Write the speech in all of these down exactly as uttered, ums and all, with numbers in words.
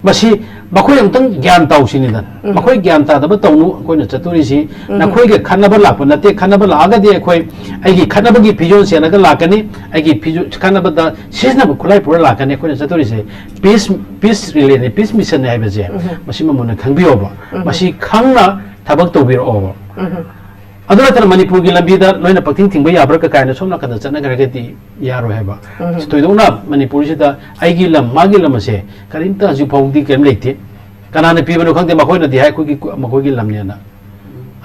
ꯃꯁꯤ ꯃꯈꯣꯏ ꯑꯃꯨꯛꯇꯪ ꯒ꯭ꯌꯥꯟ ꯇꯧꯁꯤꯅꯤꯗꯅ꯫ ꯎꯝ꯫ ꯃꯈꯣꯏ ꯒ꯭ꯌꯥꯟ ꯇꯥꯗꯕ ꯇꯧꯅꯨ, ꯑꯩꯈꯣꯏꯅ ꯆꯠꯇꯣꯔꯤꯁꯤ꯫ ꯎꯝ꯫ ꯅꯈꯣꯏꯒ ꯈꯠꯅꯕ ꯂꯥꯛꯄ ꯅꯠꯇꯦ, ꯈꯠꯅꯕ ꯂꯥꯛꯑꯒꯗꯤ ꯑꯩꯈꯣꯏ, ꯑꯩꯒꯤ ꯈꯠꯅꯕꯒꯤ ꯐꯤꯖꯣꯜ ꯁꯦꯠꯂꯒ ꯂꯥꯛꯀꯅꯤ, ꯑꯩꯒꯤ ꯐꯤꯖꯣꯜ ꯈꯠꯅꯕꯗ ꯁꯤꯖꯤꯟꯅꯕ ꯈꯨꯠꯂꯥꯏ ꯄꯨꯔ ꯂꯥꯛꯀꯅꯤ꯫ ꯑꯩꯈꯣꯏꯅ ꯆꯠꯇꯣꯔꯤꯁꯦ peace, peace relay ꯅꯤ, peace mission ꯅꯤ ꯍꯥꯏꯕꯁꯦ, ꯎꯝ꯫ ꯃꯁꯤꯃ ꯃꯨꯟꯅ ꯈꯪꯕꯤꯌꯣꯕ꯫ ꯎꯝ꯫ ꯃꯁꯤ ꯈꯪꯅ ꯊꯕꯛ ꯇꯧꯕꯤꯔꯛꯑꯣꯕ꯫ ꯎꯝ꯫ ꯑꯗꯨ ꯅꯠꯇꯅ ꯃꯅꯤꯄꯨꯔꯒꯤ ꯂꯝꯕꯤꯗ ꯅꯣꯏꯅ ꯄꯛꯊꯤꯡ ꯊꯤꯡꯕ ꯌꯥꯕ꯭ꯔꯥ ꯀ-, ꯀꯥꯏꯅ ꯁꯣꯝ ꯅꯥꯀꯟꯗ ꯆꯠꯅꯈ꯭ꯔꯒꯗꯤ ꯌꯥꯔꯣꯏ ꯍꯥꯏꯕ꯫ ꯎꯝ꯫ ꯊꯣꯏꯗꯣꯛꯅ ꯃꯅꯤꯄꯨꯔꯁꯤꯗ ꯑꯩꯒꯤ ꯂꯝ, ꯃꯥꯒꯤ ꯂꯝ ꯑꯁꯦ ꯀꯔꯤꯝꯇ ꯍꯧꯖꯤꯛ ꯐꯥꯎꯕꯗꯤ ꯀꯔꯤꯝ ꯂꯩꯇꯦ꯫ ꯀꯅꯥꯅ ꯄꯤꯕꯅꯣ ꯈꯪꯗꯦ, ꯃꯈꯣꯏꯅꯗꯤ ꯍꯥꯏ ꯑꯩꯈꯣꯏꯒꯤ, ꯃꯈꯣꯏꯒꯤ ꯂꯝꯅꯦꯅ꯫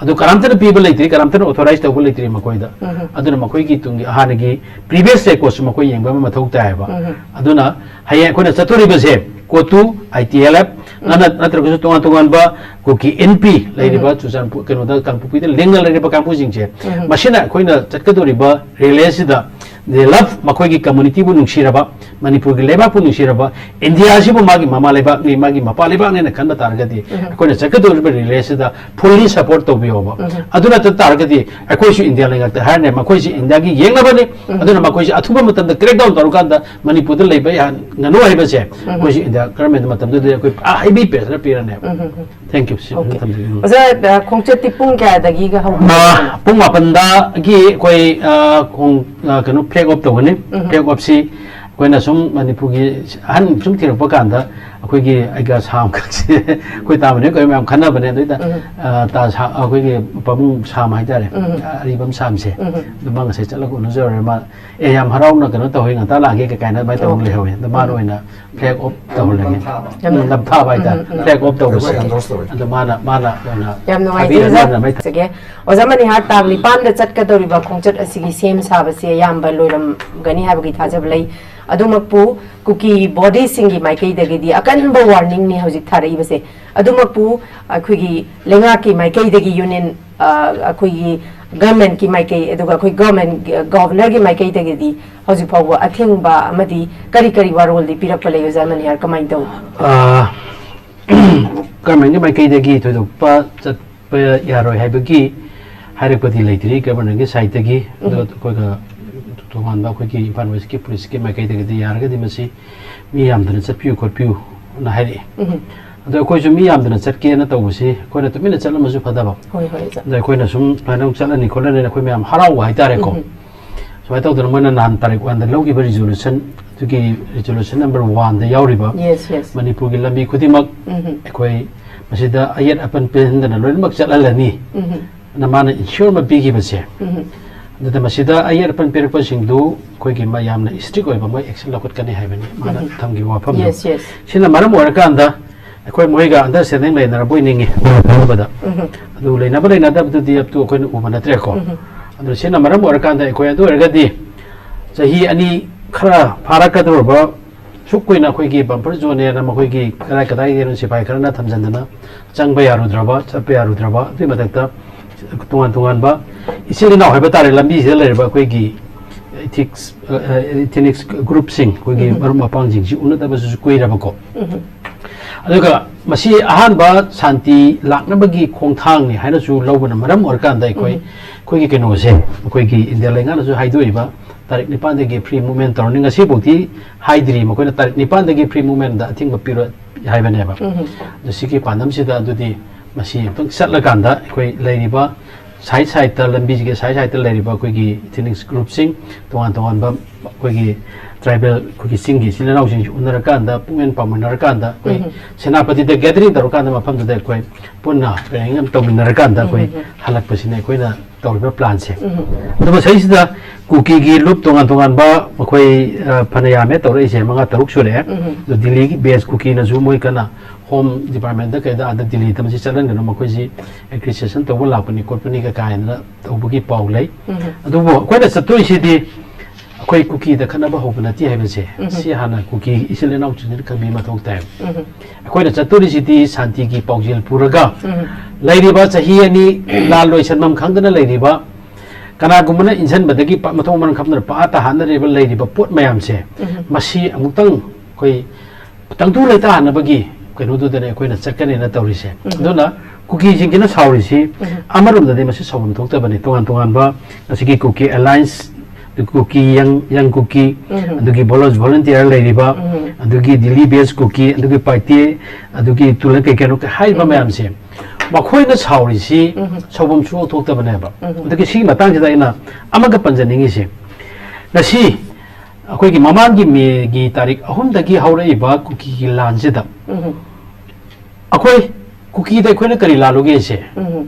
ꯑꯗꯨ ꯀꯅꯥꯝꯇꯅ ꯄꯤꯕ ꯂꯩꯇ꯭ꯔꯤ, ꯀꯅꯥꯝꯇꯅ authorize ꯇꯧꯕ ꯂꯩꯇ꯭ꯔꯤ ꯃꯈꯣꯏꯗ꯫ ꯎꯝ꯫ ꯑꯗꯨꯅ ꯃꯈꯣꯏꯒꯤ ꯇꯨꯡꯒꯤ ꯍꯥꯟꯅꯒꯤ previous record ꯁꯨ ꯃꯈꯣꯏ ꯌꯦꯡꯕ ꯑꯃ ꯃꯊꯧ ꯇꯥꯏꯌꯦꯕ꯫ ꯎꯝ꯫ ꯑꯗꯨꯅ ꯍꯌꯦꯡ ꯑꯩꯈꯣꯏꯅ ꯆꯠꯇꯣꯔꯤꯕꯁꯦ ꯀꯣꯇꯨ, ITLF, ꯎꯝ꯫ ꯅꯠꯇ-, ꯅꯠꯇ꯭ꯔꯒꯁꯨ ꯇꯣꯉꯥꯟ ꯇꯣꯉꯥꯟꯕ ꯀꯨꯀꯤ ꯏꯟꯄꯤ ꯂꯩꯔꯤꯕ ꯎꯝ꯫ ꯆꯨꯔꯆꯥꯟꯄꯨꯔ, ꯀꯩꯅꯣꯗ, ꯀꯥꯡꯄꯣꯛꯄꯤꯗ ꯂꯤꯡꯅ ꯂꯩꯔꯤꯕ ꯀꯥꯡꯕꯨꯁꯤꯡꯁꯦ, ꯎꯝ꯫ ꯃꯁꯤꯅ ꯑꯩꯈꯣꯏꯅ ꯆꯠꯀꯗꯧꯔꯤꯕ relay ꯁꯤꯗ, they love, ꯃꯈꯣꯏꯒꯤ community ꯕꯨ ꯅꯨꯡꯁꯤꯔꯕ, ꯃꯅꯤꯄꯨꯔꯒꯤ ꯂꯩꯕꯥꯛꯄꯨ ꯅꯨꯡꯁꯤꯔꯕ, ꯏꯟꯗꯤꯌꯥꯁꯤꯕꯨ ꯃꯥꯒꯤ ꯃꯃꯥ ꯂꯩꯕꯥꯛꯅꯤ, ꯃꯥꯒꯤ ꯃꯄꯥ ꯂꯩꯕꯥꯛꯅꯦꯅ ꯈꯟꯕ ꯇꯥꯔꯒꯗꯤ, ꯎꯝ꯫ ꯑꯩꯈꯣꯏꯅ ꯆꯠꯀꯗꯧꯔꯤꯕ relay ꯁꯤꯗ fully support ꯇꯧꯕꯤꯌꯣꯕ꯫ ꯎꯝ꯫ ꯑꯗꯨ ꯅꯠꯇ ꯇꯥꯔꯒꯗꯤ ꯑꯩꯈꯣꯏꯁꯨ ꯏꯟꯗꯤꯌꯥ ꯂꯩꯉꯥꯛꯇ ꯍꯥꯏꯔꯅꯦ, ꯃꯈꯣꯏꯁꯤ ꯏꯟꯗꯤꯌꯥꯒꯤ ꯌꯦꯛꯅꯕꯅꯤ, ꯎꯝ꯫ ꯑꯗꯨꯅ ꯃꯈꯣꯏꯁꯤ ꯑꯊꯨꯕ ꯃꯇꯝꯗ crack down ꯇꯧꯔꯀꯥꯟꯗ ꯃꯅꯤꯄꯨꯔꯗ ꯂꯩꯕ ꯌꯥꯍꯟꯒꯅꯨ ꯍꯥꯏꯕꯁꯦ ꯎꯝ꯫ ꯑꯩꯈꯣꯏꯁꯤ ꯏꯟꯗꯤꯌꯥ government ꯗ ꯃꯇꯝꯗꯨꯗ ꯑꯩꯈꯣꯏ ꯄꯨꯔꯥ heavy pressure ꯄꯤꯔꯅꯦꯕ꯫ Um, um, um. Thank you꯫ ꯁꯤ Okay꯫ ꯊꯝꯖꯒꯦ꯫ ꯎꯝ꯫ ꯑꯣꯖꯥ, ꯑ, ꯈꯣꯡꯆꯠꯇꯤ ꯄꯨꯡ ꯀꯌꯥꯗꯒꯤꯒ ꯍꯧꯒꯦ? ꯑ, ꯄꯨꯡ ꯃꯥꯄꯟꯗꯒꯤ ꯑꯩꯈꯣꯏ, ꯑ, ꯈꯣꯡ-, ꯑ, ꯀꯩꯅꯣ, flag off ꯇꯧꯒꯅꯤ꯫ ꯎꯝ꯫ Flag off ꯁꯤ ꯑꯩꯈꯣꯏꯅ ꯁꯨꯝ ꯃꯅꯤꯄꯨꯔꯒꯤ ꯑꯍꯟ ꯁꯨꯝ ꯊꯤꯔꯛꯄ ꯀꯥꯟꯗ ꯑꯩꯈꯣꯏꯒꯤ ꯑꯩꯒ ꯁꯥꯝ ꯈꯛꯁꯦ ꯑꯩꯈꯣꯏ ꯇꯥꯃꯅꯤ ꯑꯩꯈꯣꯏ ꯃꯌꯥꯝ ꯈꯟꯅꯕꯅꯦ꯫ ꯑꯗꯨ ꯑꯣꯏꯇꯥ-, ꯎꯝ꯫ ꯑ, ꯇꯥ ꯁꯥ-, ꯑꯩꯈꯣꯏꯒꯤ ꯄꯥꯕꯨꯡ ꯁꯥꯝ ꯍꯥꯏꯇꯥꯔꯦ꯫ ꯎꯝ꯫ ꯑ, ꯑꯔꯤꯕꯝ ꯁꯥꯝꯁꯦ꯫ ꯎꯝ꯫ ꯑꯗꯨ ꯃꯥ ꯉꯁꯥꯏ ꯆꯠꯂꯒ ꯎꯅꯖꯔꯨꯔꯦ꯫ ꯃꯥ ꯑꯦ, ꯌꯥꯝ ꯍꯔꯥꯎꯅ ꯀꯩꯅꯣ ꯇꯧꯋꯦ, ꯉꯟꯇꯥ ꯂꯥꯛꯑꯒꯦ ꯀꯩ ꯀꯥꯏꯅ ꯑꯗꯨꯃꯥꯏꯅ ꯇꯧꯔꯒ ꯑꯣ꯫ ꯂꯩꯍꯧꯋꯦ꯫ ꯑꯗꯣ ꯃꯥꯅ ꯎꯝ꯫ ꯑꯣꯏꯅ flag off ꯇꯧꯍꯜꯂꯒꯦ꯫ ꯅꯝꯊꯥꯕ꯫ ꯌꯥꯝ ꯎꯝ, ꯅꯝꯊꯥꯕ ꯍꯥꯏꯇꯥꯔꯦ꯫ ꯎꯝ, ꯎꯝ, ꯎꯝ꯫ Flag off ꯇꯧꯕꯁꯦ꯫ ꯑꯩꯈꯣꯏ endorse ꯇꯧꯋꯦ꯫ ꯑꯗꯣ ꯃꯥꯅ, ꯃꯥꯅ ꯑꯣꯏꯅ ꯌꯥꯝ ꯅꯨꯡꯉꯥꯏꯖꯩ, ꯊꯥꯕꯤꯔꯒ ꯑꯣꯖꯥ꯫ ꯅꯝꯅꯕ ꯍꯥꯏꯇꯥꯔꯦ꯫ ꯆꯠꯆꯒꯦ꯫ ꯑꯣꯖꯥ ꯃꯅꯤꯍꯥꯔ, ꯇꯥꯡ ꯅꯤꯄꯥꯟꯗ ꯆꯠꯀꯗꯧꯔꯤꯕ ꯈꯣꯡꯆꯠ ꯑꯁꯤꯒꯤ ꯁꯦꯝ ꯁꯥꯕꯁꯤ ꯑꯌꯥꯝꯕ ꯂꯣꯏꯔꯝꯒꯅꯤ ꯍꯥꯏꯕꯒꯤ ꯊꯥꯖꯕ ꯂꯩ꯫ ꯑꯗꯨꯃꯛꯄꯨ ꯀꯨꯀꯤ body ꯁꯤꯡꯒꯤ ꯃꯥꯏꯀꯩꯗꯒꯤꯗꯤ ꯑꯀꯟꯕ warning ꯅꯤ ꯍꯧꯖꯤꯛ ꯊꯥꯔꯛꯏꯕꯁꯦ꯫ ꯑꯗꯨꯃꯛꯄꯨ ꯑꯩꯈꯣꯏꯒꯤ ꯂꯩꯉꯥꯛꯀꯤ ꯃꯥꯏꯀꯩꯗꯒꯤ, union, ꯑ, ꯑꯩꯈꯣꯏꯒꯤ government ꯀꯤ ꯃꯥꯏꯀꯩ, ꯑꯗꯨꯒ ꯑꯩꯈꯣꯏ government, governor ꯒꯤ ꯃꯥꯏꯀꯩꯗꯒꯤꯗꯤ ꯍꯧꯖꯤꯛ ꯐꯥꯎꯕ ꯑꯊꯤꯡꯕ ꯑꯃꯗꯤ ꯀꯔꯤ ꯀꯔꯤ ꯋꯥꯔꯣꯜꯗꯤ ꯄꯤꯔꯛꯄ ꯂꯩ, ꯑꯣꯖꯥ ꯃꯅꯤꯍꯥꯔ? ꯀꯃꯥꯏꯅ ꯇꯧ? ꯑ, government ꯀꯤ ꯃꯥꯏꯀꯩꯗꯒꯤ ꯊꯣꯏꯗꯣꯛꯄ ꯆꯠꯄ ꯌꯥꯔꯣꯏ ꯍꯥꯏꯕꯒꯤ ꯍꯥꯏꯔꯛꯄꯗꯤ ꯂꯩꯇ꯭ꯔꯤ governor ꯒꯤ side ꯇꯒꯤ꯫ ꯑꯗꯣ ꯎꯝ꯫ ꯑꯩꯈꯣꯏꯒ ꯇꯣꯉꯥꯟꯕ ꯑꯩꯈꯣꯏꯒꯤ ꯏꯝꯐꯥꯜ West ꯀꯤ police ꯀꯤ ꯃꯥꯏꯀꯩꯗꯒꯤꯗꯤ ꯌꯥꯔꯒꯗꯤ ꯃꯁꯤ ꯃꯤ ꯌꯥꯝꯗꯅ ꯆꯠꯄꯤꯌꯨ ꯈꯣꯠꯄꯤꯌꯨ, ꯅ ꯍꯥꯏꯔꯛꯑꯦ꯫ ꯑꯗꯣ ꯑꯩꯈꯣꯏꯁꯨ ꯃꯤ ꯌꯥꯝꯗꯅ ꯆꯠꯀꯦꯅ ꯇꯧꯕꯁꯤ ꯑꯩꯈꯣꯏꯅ ꯇꯨꯃꯤꯟꯅ ꯆꯠꯂꯝꯃꯁꯨ ꯐꯗꯕ꯫ ꯍꯣꯏ ꯍꯣꯏ ꯏꯆꯥ꯫ ꯑꯗꯣ ꯑꯩꯈꯣꯏꯅ ꯁꯨꯝ ꯁꯨꯃꯥꯏꯅ ꯑꯃꯨꯛ ꯆꯠꯂꯅꯤ ꯈꯣꯠꯂꯅꯤꯅ ꯑꯩꯈꯣꯏ ꯃꯌꯥꯝ ꯍꯔꯥꯎꯕ ꯍꯥꯏꯇꯥꯔꯦꯀꯣ꯫ ꯁꯨꯃꯥꯏꯅ ꯇꯧꯗꯅ ꯃꯣꯏꯅ ꯅꯍꯥꯟ ꯇꯥꯔꯤꯛ ꯋꯥꯟꯗ ꯂꯧꯈꯤꯕ ꯔꯤꯖꯣꯂꯨꯁꯟ, ꯑꯗꯨꯒꯤ ꯔꯤꯖꯣꯂꯨꯁꯟ ꯅꯝꯕꯔ ꯋꯥꯟꯗ ꯌꯥꯎꯔꯤꯕ ꯌꯦꯁ ꯌꯦꯁ꯫ ꯃꯅꯤꯄꯨꯔꯒꯤ ꯂꯝꯕꯤ ꯈꯨꯗꯤꯡꯃꯛ ꯑꯩꯈꯣꯏ ꯃꯁꯤꯗ ꯑꯌꯦꯠ ꯑꯄꯟ ꯄꯤꯍꯟꯗꯅ ꯂꯣꯏꯅꯃꯛ ꯆꯠꯍꯜꯂꯅꯤ꯫ ꯅ ꯃꯥꯅ ꯏꯟꯁꯤꯌꯣꯔ ꯑꯃ ꯄꯤꯈꯤꯕꯁꯦ꯫ ꯑꯗꯨꯗ ꯃꯁꯤꯗ ꯑꯌꯦꯠ ꯑꯄꯟ ꯄꯤꯔꯛꯄꯁꯤꯡꯗꯨ ꯑꯩꯈꯣꯏꯒꯤ ꯃ-, ꯌꯥꯝꯅ ꯏꯁꯇ꯭ꯔꯤꯛ ꯑꯣꯏꯕ ꯃꯣꯏ ꯑꯦꯛꯁꯟ ꯂꯧꯈꯠꯀꯅꯤ ꯍꯥꯏꯕꯅꯤ ꯃꯥꯅ ꯊꯝꯈꯤꯕ ꯋꯥꯐꯝꯗꯣ꯫ Yes yes. ꯁꯤꯅ ꯃꯔꯝ ꯑꯣꯏꯔꯀꯥꯟꯗ ꯑꯩꯈꯣꯏ ꯃꯣꯏꯒ ꯑꯟꯗꯔꯁꯇꯦꯟꯗꯤꯡ ꯂꯩꯅꯔꯕꯣꯏ ꯅꯤꯡꯉꯤ ꯃꯣꯏꯅ ꯈꯟꯕꯗ꯫ ꯑꯗꯨ ꯂꯩꯅꯕ ꯂꯩꯅꯗꯕꯗꯨꯗꯤ ꯑꯞꯇꯨ ꯑꯩꯈꯣꯏꯅ ꯎꯕ ꯅꯠꯇ꯭ꯔꯦꯀꯣ꯫ ꯑꯗꯨ ꯁꯤꯅ ꯃꯔꯝ ꯑꯣꯏꯔꯀꯥꯟꯗ ꯑꯩꯈꯣꯏ ꯑꯗꯨ ꯑꯣꯏꯔꯒꯗꯤ ꯆꯍꯤ ꯑꯅꯤ ꯈꯔ ꯐꯥꯔꯛꯀꯗꯧꯔꯕ ꯁꯨꯛ ꯀꯨꯏꯅ ꯑꯩꯈꯣꯏꯒꯤ ꯕꯝꯄꯔ ꯖꯣꯟꯅꯦꯅ ꯃꯈꯣꯏꯒꯤ ꯀꯗꯥꯏ ꯀꯗꯥꯏꯗꯅꯣ ꯁꯤꯐꯥꯏ ꯈꯔꯅ ꯊꯝꯖꯤꯟꯗꯅ ꯆꯪꯕ ꯌꯥꯔꯨꯗ꯭ꯔꯕ, ꯆꯠꯄ ꯌꯥꯔꯨꯗ꯭ꯔꯕ, ꯑꯗꯨꯒꯤ ꯃꯊꯛꯇ ꯇꯣꯉꯥꯟ ꯇꯣꯉꯥꯟꯕ ꯏꯆꯤꯜ ꯏꯅꯥꯎ ꯍꯥꯏꯕ ꯇꯥꯔꯦ, ꯂꯝꯕꯤꯁꯤꯗ ꯂꯩꯔꯤꯕ ꯑꯩꯈꯣꯏꯒꯤ ꯏꯊꯤꯛꯁ, ꯏꯊꯤꯅꯤꯛꯁ ꯒ꯭ꯔꯨꯞꯁꯤꯡ, ꯑꯩꯈꯣꯏꯒꯤ ꯃꯔꯨꯞ ꯃꯄꯥꯡꯁꯤꯡꯁꯤ ꯎꯅꯗꯕꯁꯤꯁꯨ ꯀꯨꯏꯔꯕꯀꯣ꯫ ꯑꯗꯨꯒ ꯃꯁꯤ ꯑꯍꯥꯟꯕ ꯁꯥꯟꯇꯤ ꯂꯥꯛꯅꯕꯒꯤ ꯈꯣꯡꯊꯥꯡꯅꯤ ꯍꯥꯏꯅꯁꯨ ꯂꯧꯕꯅ ꯃꯔꯝ ꯑꯣꯏꯔꯀꯥꯟꯗ ꯑꯩꯈꯣꯏ, ꯑꯩꯈꯣꯏꯒꯤ ꯀꯩꯅꯣꯁꯦ, ꯑꯩꯈꯣꯏꯒꯤ ꯏꯟꯗꯤꯌꯥ ꯂꯩꯉꯥꯛꯅꯁꯨ ꯍꯥꯏꯗꯣꯛꯏꯕ ꯇꯥꯔꯤꯛ ꯅꯤꯄꯥꯟꯗꯒꯤ ꯐ꯭ꯔꯤ ꯃꯨꯚꯃꯦꯟ ꯇꯧꯔꯅꯤ꯫ ꯉꯁꯤꯐꯥꯎꯗꯤ ꯍꯥꯏꯗ꯭ꯔꯤ, ꯃꯈꯣꯏꯅ ꯇꯥꯔꯤꯛ ꯅꯤꯄꯥꯟꯗꯒꯤ ꯐ꯭ꯔꯤ ꯃꯨꯚꯃꯦꯟꯗ ꯑꯊꯤꯡꯕ ꯄꯤꯔꯣꯏ ꯍꯥꯏꯕꯅꯦꯕ꯫ ꯑꯗꯣ ꯁꯤꯒꯤ ꯄꯥꯟꯗꯝꯁꯤꯗ ꯑꯗꯨꯗꯤ ꯃꯁꯤ ꯑꯃꯨꯛꯇꯪ ꯆꯠꯂꯀꯥꯟꯗ ꯑꯩꯈꯣꯏ ꯂꯩꯔꯤꯕ ꯁꯥꯏꯠ ꯁꯥꯏꯠꯇ, ꯂꯝꯕꯤꯁꯤꯒꯤ ꯁꯥꯏꯠ ꯁꯥꯏꯠꯇ ꯂꯩꯔꯤꯕ ꯑꯩꯈꯣꯏꯒꯤ ꯏꯊꯤꯅꯤꯛꯁ ꯒ꯭ꯔꯨꯞꯁꯤꯡ, ꯇꯣꯉꯥꯟ ꯇꯣꯉꯥꯟꯕ ꯑꯩꯈꯣꯏꯒꯤ ꯇ꯭ꯔꯥꯏꯕꯦꯜ, ꯑꯩꯈꯣꯏꯒꯤ ꯆꯤꯡꯒꯤ ꯏꯆꯤꯜ ꯏꯅꯥꯎꯁꯤꯡꯁꯤ ꯎꯅꯔꯀꯥꯟꯗ, ꯄꯨꯛꯃꯦꯟ ꯄꯥꯎꯃꯤꯟꯅꯔꯀꯥꯟꯗ ꯑꯩꯈꯣꯏ ꯁꯦꯅꯥꯄꯇꯤꯗ ꯒꯦꯗꯔꯤꯡ ꯇꯧꯔꯀꯥꯟꯗ ꯃꯐꯝꯗꯨꯗ ꯑꯩꯈꯣꯏ ꯄꯨꯟꯅ ꯄ꯭ꯂꯦꯅꯤꯡ ꯑꯃ ꯇꯧꯃꯤꯟꯅꯔꯀꯥꯟꯗ ꯑꯩꯈꯣꯏ ꯍꯜꯂꯛꯄꯁꯤꯅ ꯑꯩꯈꯣꯏꯅ ꯇꯧꯔꯤꯕ ꯄ꯭ꯂꯥꯟꯁꯦ꯫ ꯑꯗꯨ ꯃꯁꯤꯁꯤꯗ ꯀꯨꯀꯤꯒꯤ ꯂꯨꯞ ꯇꯣꯉꯥꯟ ꯇꯣꯉꯥꯟꯕ ꯃꯈꯣꯏ, ꯑ, ꯐꯅ ꯌꯥꯝꯃꯦ ꯇꯧꯔꯛꯏꯁꯦ, ꯃꯉꯥ ꯇꯔꯨꯛ ꯁꯨꯔꯛꯑꯦ꯫ ꯑꯗꯣ ꯗꯤꯜꯂꯤꯒꯤ ꯕꯦꯁ ꯀꯨꯀꯤꯅꯁꯨ ꯃꯣꯏ ꯀꯟꯅ ꯍꯣꯝ ꯗꯤꯄꯥꯔꯠꯃꯦꯟꯗ ꯀꯩꯗ ꯑꯥꯗ ꯗꯤꯜꯂꯤꯗ ꯃꯁꯤ ꯆꯠꯍꯟꯒꯅꯨ, ꯃꯈꯣꯏꯁꯤ ꯑꯦꯒ꯭ꯔꯦꯁꯟ ꯇꯧꯕ ꯂꯥꯛꯄꯅꯤ ꯈꯣꯠꯄꯅꯤꯒ ꯀꯥꯏꯅ ꯇꯧꯕꯒꯤ ꯄꯥꯎ ꯂꯩ꯫ ꯑꯗꯨꯕꯨ ꯑꯩꯈꯣꯏꯅ ꯆꯠꯇꯣꯏꯁꯤꯗꯤ ꯑꯩꯈꯣꯏ ꯀꯨꯀꯤꯗ ꯈꯠꯅꯕ ꯍꯧꯕ ꯅꯠꯇꯦ ꯍꯥꯏꯕꯁꯦ ꯁꯤ ꯍꯥꯟꯅ ꯀꯨꯀꯤ ꯏꯆꯤꯜ ꯏꯅꯥꯎꯁꯤꯡꯁꯤꯅ ꯈꯪꯕꯤꯕ ꯃꯊꯧ ꯇꯥꯏ꯫ ꯑꯩꯈꯣꯏꯅ ꯆꯠꯇꯣꯔꯤꯁꯤꯗꯤ ꯁꯥꯟꯇꯤꯒꯤ ꯄꯥꯎꯖꯦꯜ ꯄꯨꯔꯒ ꯂꯩꯔꯤꯕ ꯆꯍꯤ ꯑꯅꯤ ꯂꯥꯟ ꯂꯣꯏꯁꯟꯐꯝ ꯈꯪꯗꯅ ꯂꯩꯔꯤꯕ, ꯀꯅꯥꯒꯨꯝꯕꯅ ꯏꯟꯁꯤꯟꯕꯗꯒꯤ ꯄ-, ꯃꯊꯣꯡ ꯃꯔꯝ ꯈꯪꯗꯅ ꯄꯥꯠꯇ ꯍꯥꯠꯅꯔꯤꯕ ꯂꯩꯔꯤꯕ ꯄꯣꯠ ꯃꯌꯥꯝꯁꯦ ꯃꯁꯤ ꯑꯃꯨꯛꯇꯪ ꯑꯩꯈꯣꯏ ꯇꯪꯗꯨ ꯂꯩꯇꯥꯍꯟꯅꯕꯒꯤ ꯀꯩꯅꯣꯗꯨꯗꯅꯦ ꯑꯩꯈꯣꯏꯅ ꯆꯠꯀꯅꯦꯅ ꯇꯧꯔꯤꯁꯦ꯫ ꯑꯗꯨꯅ ꯀꯨꯀꯤꯁꯤꯡꯁꯤꯅ ꯁꯥꯎꯔꯤꯁꯤ ꯑꯃꯔꯣꯝꯗꯗꯤ ꯃꯁꯤ ꯁꯥꯎꯐꯝ ꯊꯣꯛꯇꯕꯅꯤ꯫ ꯇꯣꯉꯥꯟ ꯇꯣꯉꯥꯟꯕ ꯉꯁꯤꯒꯤ ꯀꯨꯀꯤ ꯑꯦꯂꯥꯏꯟꯁ ꯀꯨꯀꯤ, ꯌꯪ ꯌꯪ ꯀꯨꯀꯤ, ꯎꯝ꯫ ꯑꯗꯨꯒꯤ ꯚꯣꯂꯣꯟ ꯚꯣꯂꯟꯇꯤꯌꯔ ꯂꯩꯔꯤꯕ, ꯎꯝ꯫ ꯑꯗꯨꯒꯤ ꯗꯤꯜꯂꯤ ꯕꯦꯁ ꯀꯨꯀꯤ, ꯑꯗꯨꯒꯤ ꯄꯥꯏꯇꯦ, ꯑꯗꯨꯒꯤ ꯇꯨꯂ ꯀꯩ ꯀꯩꯅꯣ ꯍꯥꯏꯔꯤꯕ ꯎꯝ꯫ ꯃꯌꯥꯝꯁꯦ, ꯃꯈꯣꯏꯅ ꯁꯥꯎꯔꯤꯁꯤ ꯎꯝ꯫ ꯁꯥꯎꯐꯝ ꯁꯨꯡꯊꯣꯛ ꯊꯣꯛꯇꯕꯅꯦꯕ꯫ ꯎꯝ꯫ ꯑꯗꯨꯒꯤ ꯁꯤꯒꯤ ꯃꯇꯥꯡꯁꯤꯗ ꯑꯩꯅ ꯑꯃꯒ ꯄꯟꯖꯅꯤꯡꯉꯤꯁꯦ, ꯉꯁꯤ ꯑꯩꯈꯣꯏꯒꯤ ꯃꯃꯥꯡꯒꯤ ꯃꯦꯒꯤ ꯇꯥꯔꯤꯛ ꯑꯍꯨꯝꯗꯒꯤ ꯍꯧꯔꯛꯏꯕ ꯀꯨꯀꯤꯒꯤ ꯂꯥꯟꯁꯤꯗ ꯎꯝ꯫ ꯑꯩꯈꯣꯏ ꯀꯨꯀꯤꯗ ꯑꯩꯈꯣꯏꯅ ꯀꯔꯤ ꯂꯥꯜꯂꯨꯒꯦꯁꯦ? ꯎꯝ꯫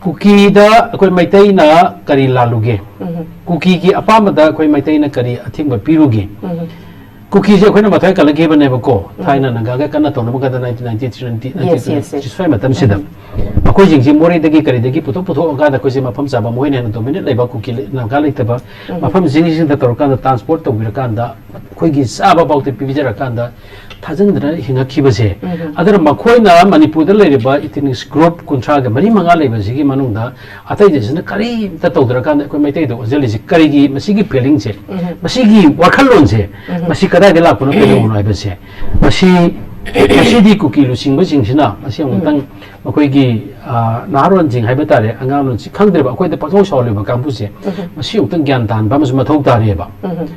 ꯀꯨꯀꯤꯗ ꯑꯩꯈꯣꯏ ꯃꯩꯇꯩꯅ ꯀꯔꯤ ꯂꯥꯜꯂꯨꯒꯦ? ꯎꯝ꯫ ꯀꯨꯀꯤꯒꯤ ꯑꯄꯥꯝꯕꯗ ꯑꯩꯈꯣꯏ ꯃꯩꯇꯩꯅ ꯀꯔꯤ ꯑꯊꯤꯡꯕ ꯄꯤꯔꯨꯒꯦ? ꯎꯝ꯫ ꯀꯨꯀꯤꯁꯦ ꯑꯩꯈꯣꯏꯅ ꯃꯊ꯭ꯋꯥꯏ ꯀꯜꯂꯛꯈꯤꯕꯅꯦꯕꯀꯣ, ꯎꯝ꯫ ꯊꯥꯏꯅ ꯅꯥꯒꯥꯒ ꯀꯟꯅ ꯇꯧꯅꯕ ꯀꯥꯟꯗ nineteen ninety three, Yes, yes, yes. ꯁ꯭ꯋꯥꯏ ꯃꯇꯝꯁꯤꯗ ꯑꯩꯈꯣꯏꯁꯤꯡꯁꯤ ꯃꯣꯔꯦꯗꯒꯤ ꯀꯔꯤꯗꯒꯤ ꯄꯨꯊꯣꯛ ꯄꯨꯊꯣꯛꯑꯀꯥꯟꯗ ꯑꯩꯈꯣꯏꯁꯦ ꯃꯐꯝ ꯆꯥꯕ, ꯃꯣꯏꯅ ꯍꯦꯟꯅ ꯗꯣꯃꯤꯅꯦꯠ ꯂꯩꯕ ꯀꯨꯀꯤ ꯅꯥꯒꯥ ꯂꯩꯇꯕ ꯎꯝ꯫ ꯃꯐꯝꯁꯤꯡꯁꯤꯡꯗ ꯇꯧꯔꯀꯥꯟꯗ, ꯇ꯭ꯔꯥꯟꯁꯄꯣꯔꯠ ꯇꯧꯕꯤꯔꯀꯥꯟꯗ, ꯑꯩꯈꯣꯏꯒꯤ ꯆꯥꯕ ꯐꯥꯎꯗ ꯄꯤꯖꯔꯀꯥꯟꯗ ꯊꯥꯖꯤꯟꯗꯅ ꯍꯤꯡꯉꯛꯈꯤꯕꯁꯦ꯫ ꯎꯝ꯫ ꯑꯗꯨꯅ ꯃꯈꯣꯏꯅ ꯃꯅꯤꯄꯨꯔꯗ ꯂꯩꯔꯤꯕ ꯏꯊꯅꯤꯛꯁ ꯒ꯭ꯔꯨꯞ ꯀꯨꯟꯊ꯭ꯔꯥꯒ ꯃꯔꯤ ꯃꯉꯥ ꯂꯩꯕꯁꯤꯒꯤ ꯃꯅꯨꯡꯗ ꯑꯇꯩꯁꯤꯅ ꯀꯔꯤꯝꯇ ꯇꯧꯗ꯭ꯔꯀꯥꯟꯗ ꯑꯩꯈꯣꯏ ꯃꯩꯇꯩꯗ ꯑꯣꯟꯁꯤꯜꯂꯤꯁꯤ ꯀꯔꯤꯒꯤ? ꯃꯁꯤꯒꯤ ꯐꯤꯂꯤꯡꯁꯦ, ꯎꯝ꯫ ꯃꯁꯤꯒꯤ ꯋꯥꯈꯜꯂꯣꯟꯁꯦ, ꯎꯝ꯫ ꯃꯁꯤ ꯀꯗꯥꯏꯗ ꯂꯥꯛꯄꯅꯣ, ꯀꯩꯗꯧꯕꯅꯣ ꯍꯥꯏꯕꯁꯦ, ꯃꯁꯤ, ꯃꯁꯤꯗꯤ ꯀꯨꯀꯤ ꯂꯨꯆꯤꯡꯕꯁꯤꯡꯁꯤꯅ ꯃꯁꯤ ꯑꯃꯨꯛꯇꯪ ꯃꯈꯣꯏꯒꯤ, ꯑ, ꯅꯍꯥꯔꯣꯟꯁꯤꯡ ꯍꯥꯏꯕ ꯇꯥꯔꯦ, ꯑꯉꯥꯡꯂꯣꯟꯁꯤꯡ ꯈꯪꯗ꯭ꯔꯦꯕ, ꯑꯩꯈꯣꯏꯗ ꯄꯪꯁꯥꯎ ꯁꯥꯎꯍꯜꯂꯤꯕ ꯀꯥꯡꯕꯨꯁꯦ, ꯎꯝ꯫ ꯃꯁꯤ ꯑꯃꯨꯛꯇꯪ ꯒ꯭ꯌꯥꯟ ꯇꯥꯍꯟꯕ ꯑꯃꯁꯨ ꯃꯊꯧ ꯇꯥꯔꯤꯑꯕ꯫ ꯎꯝ꯫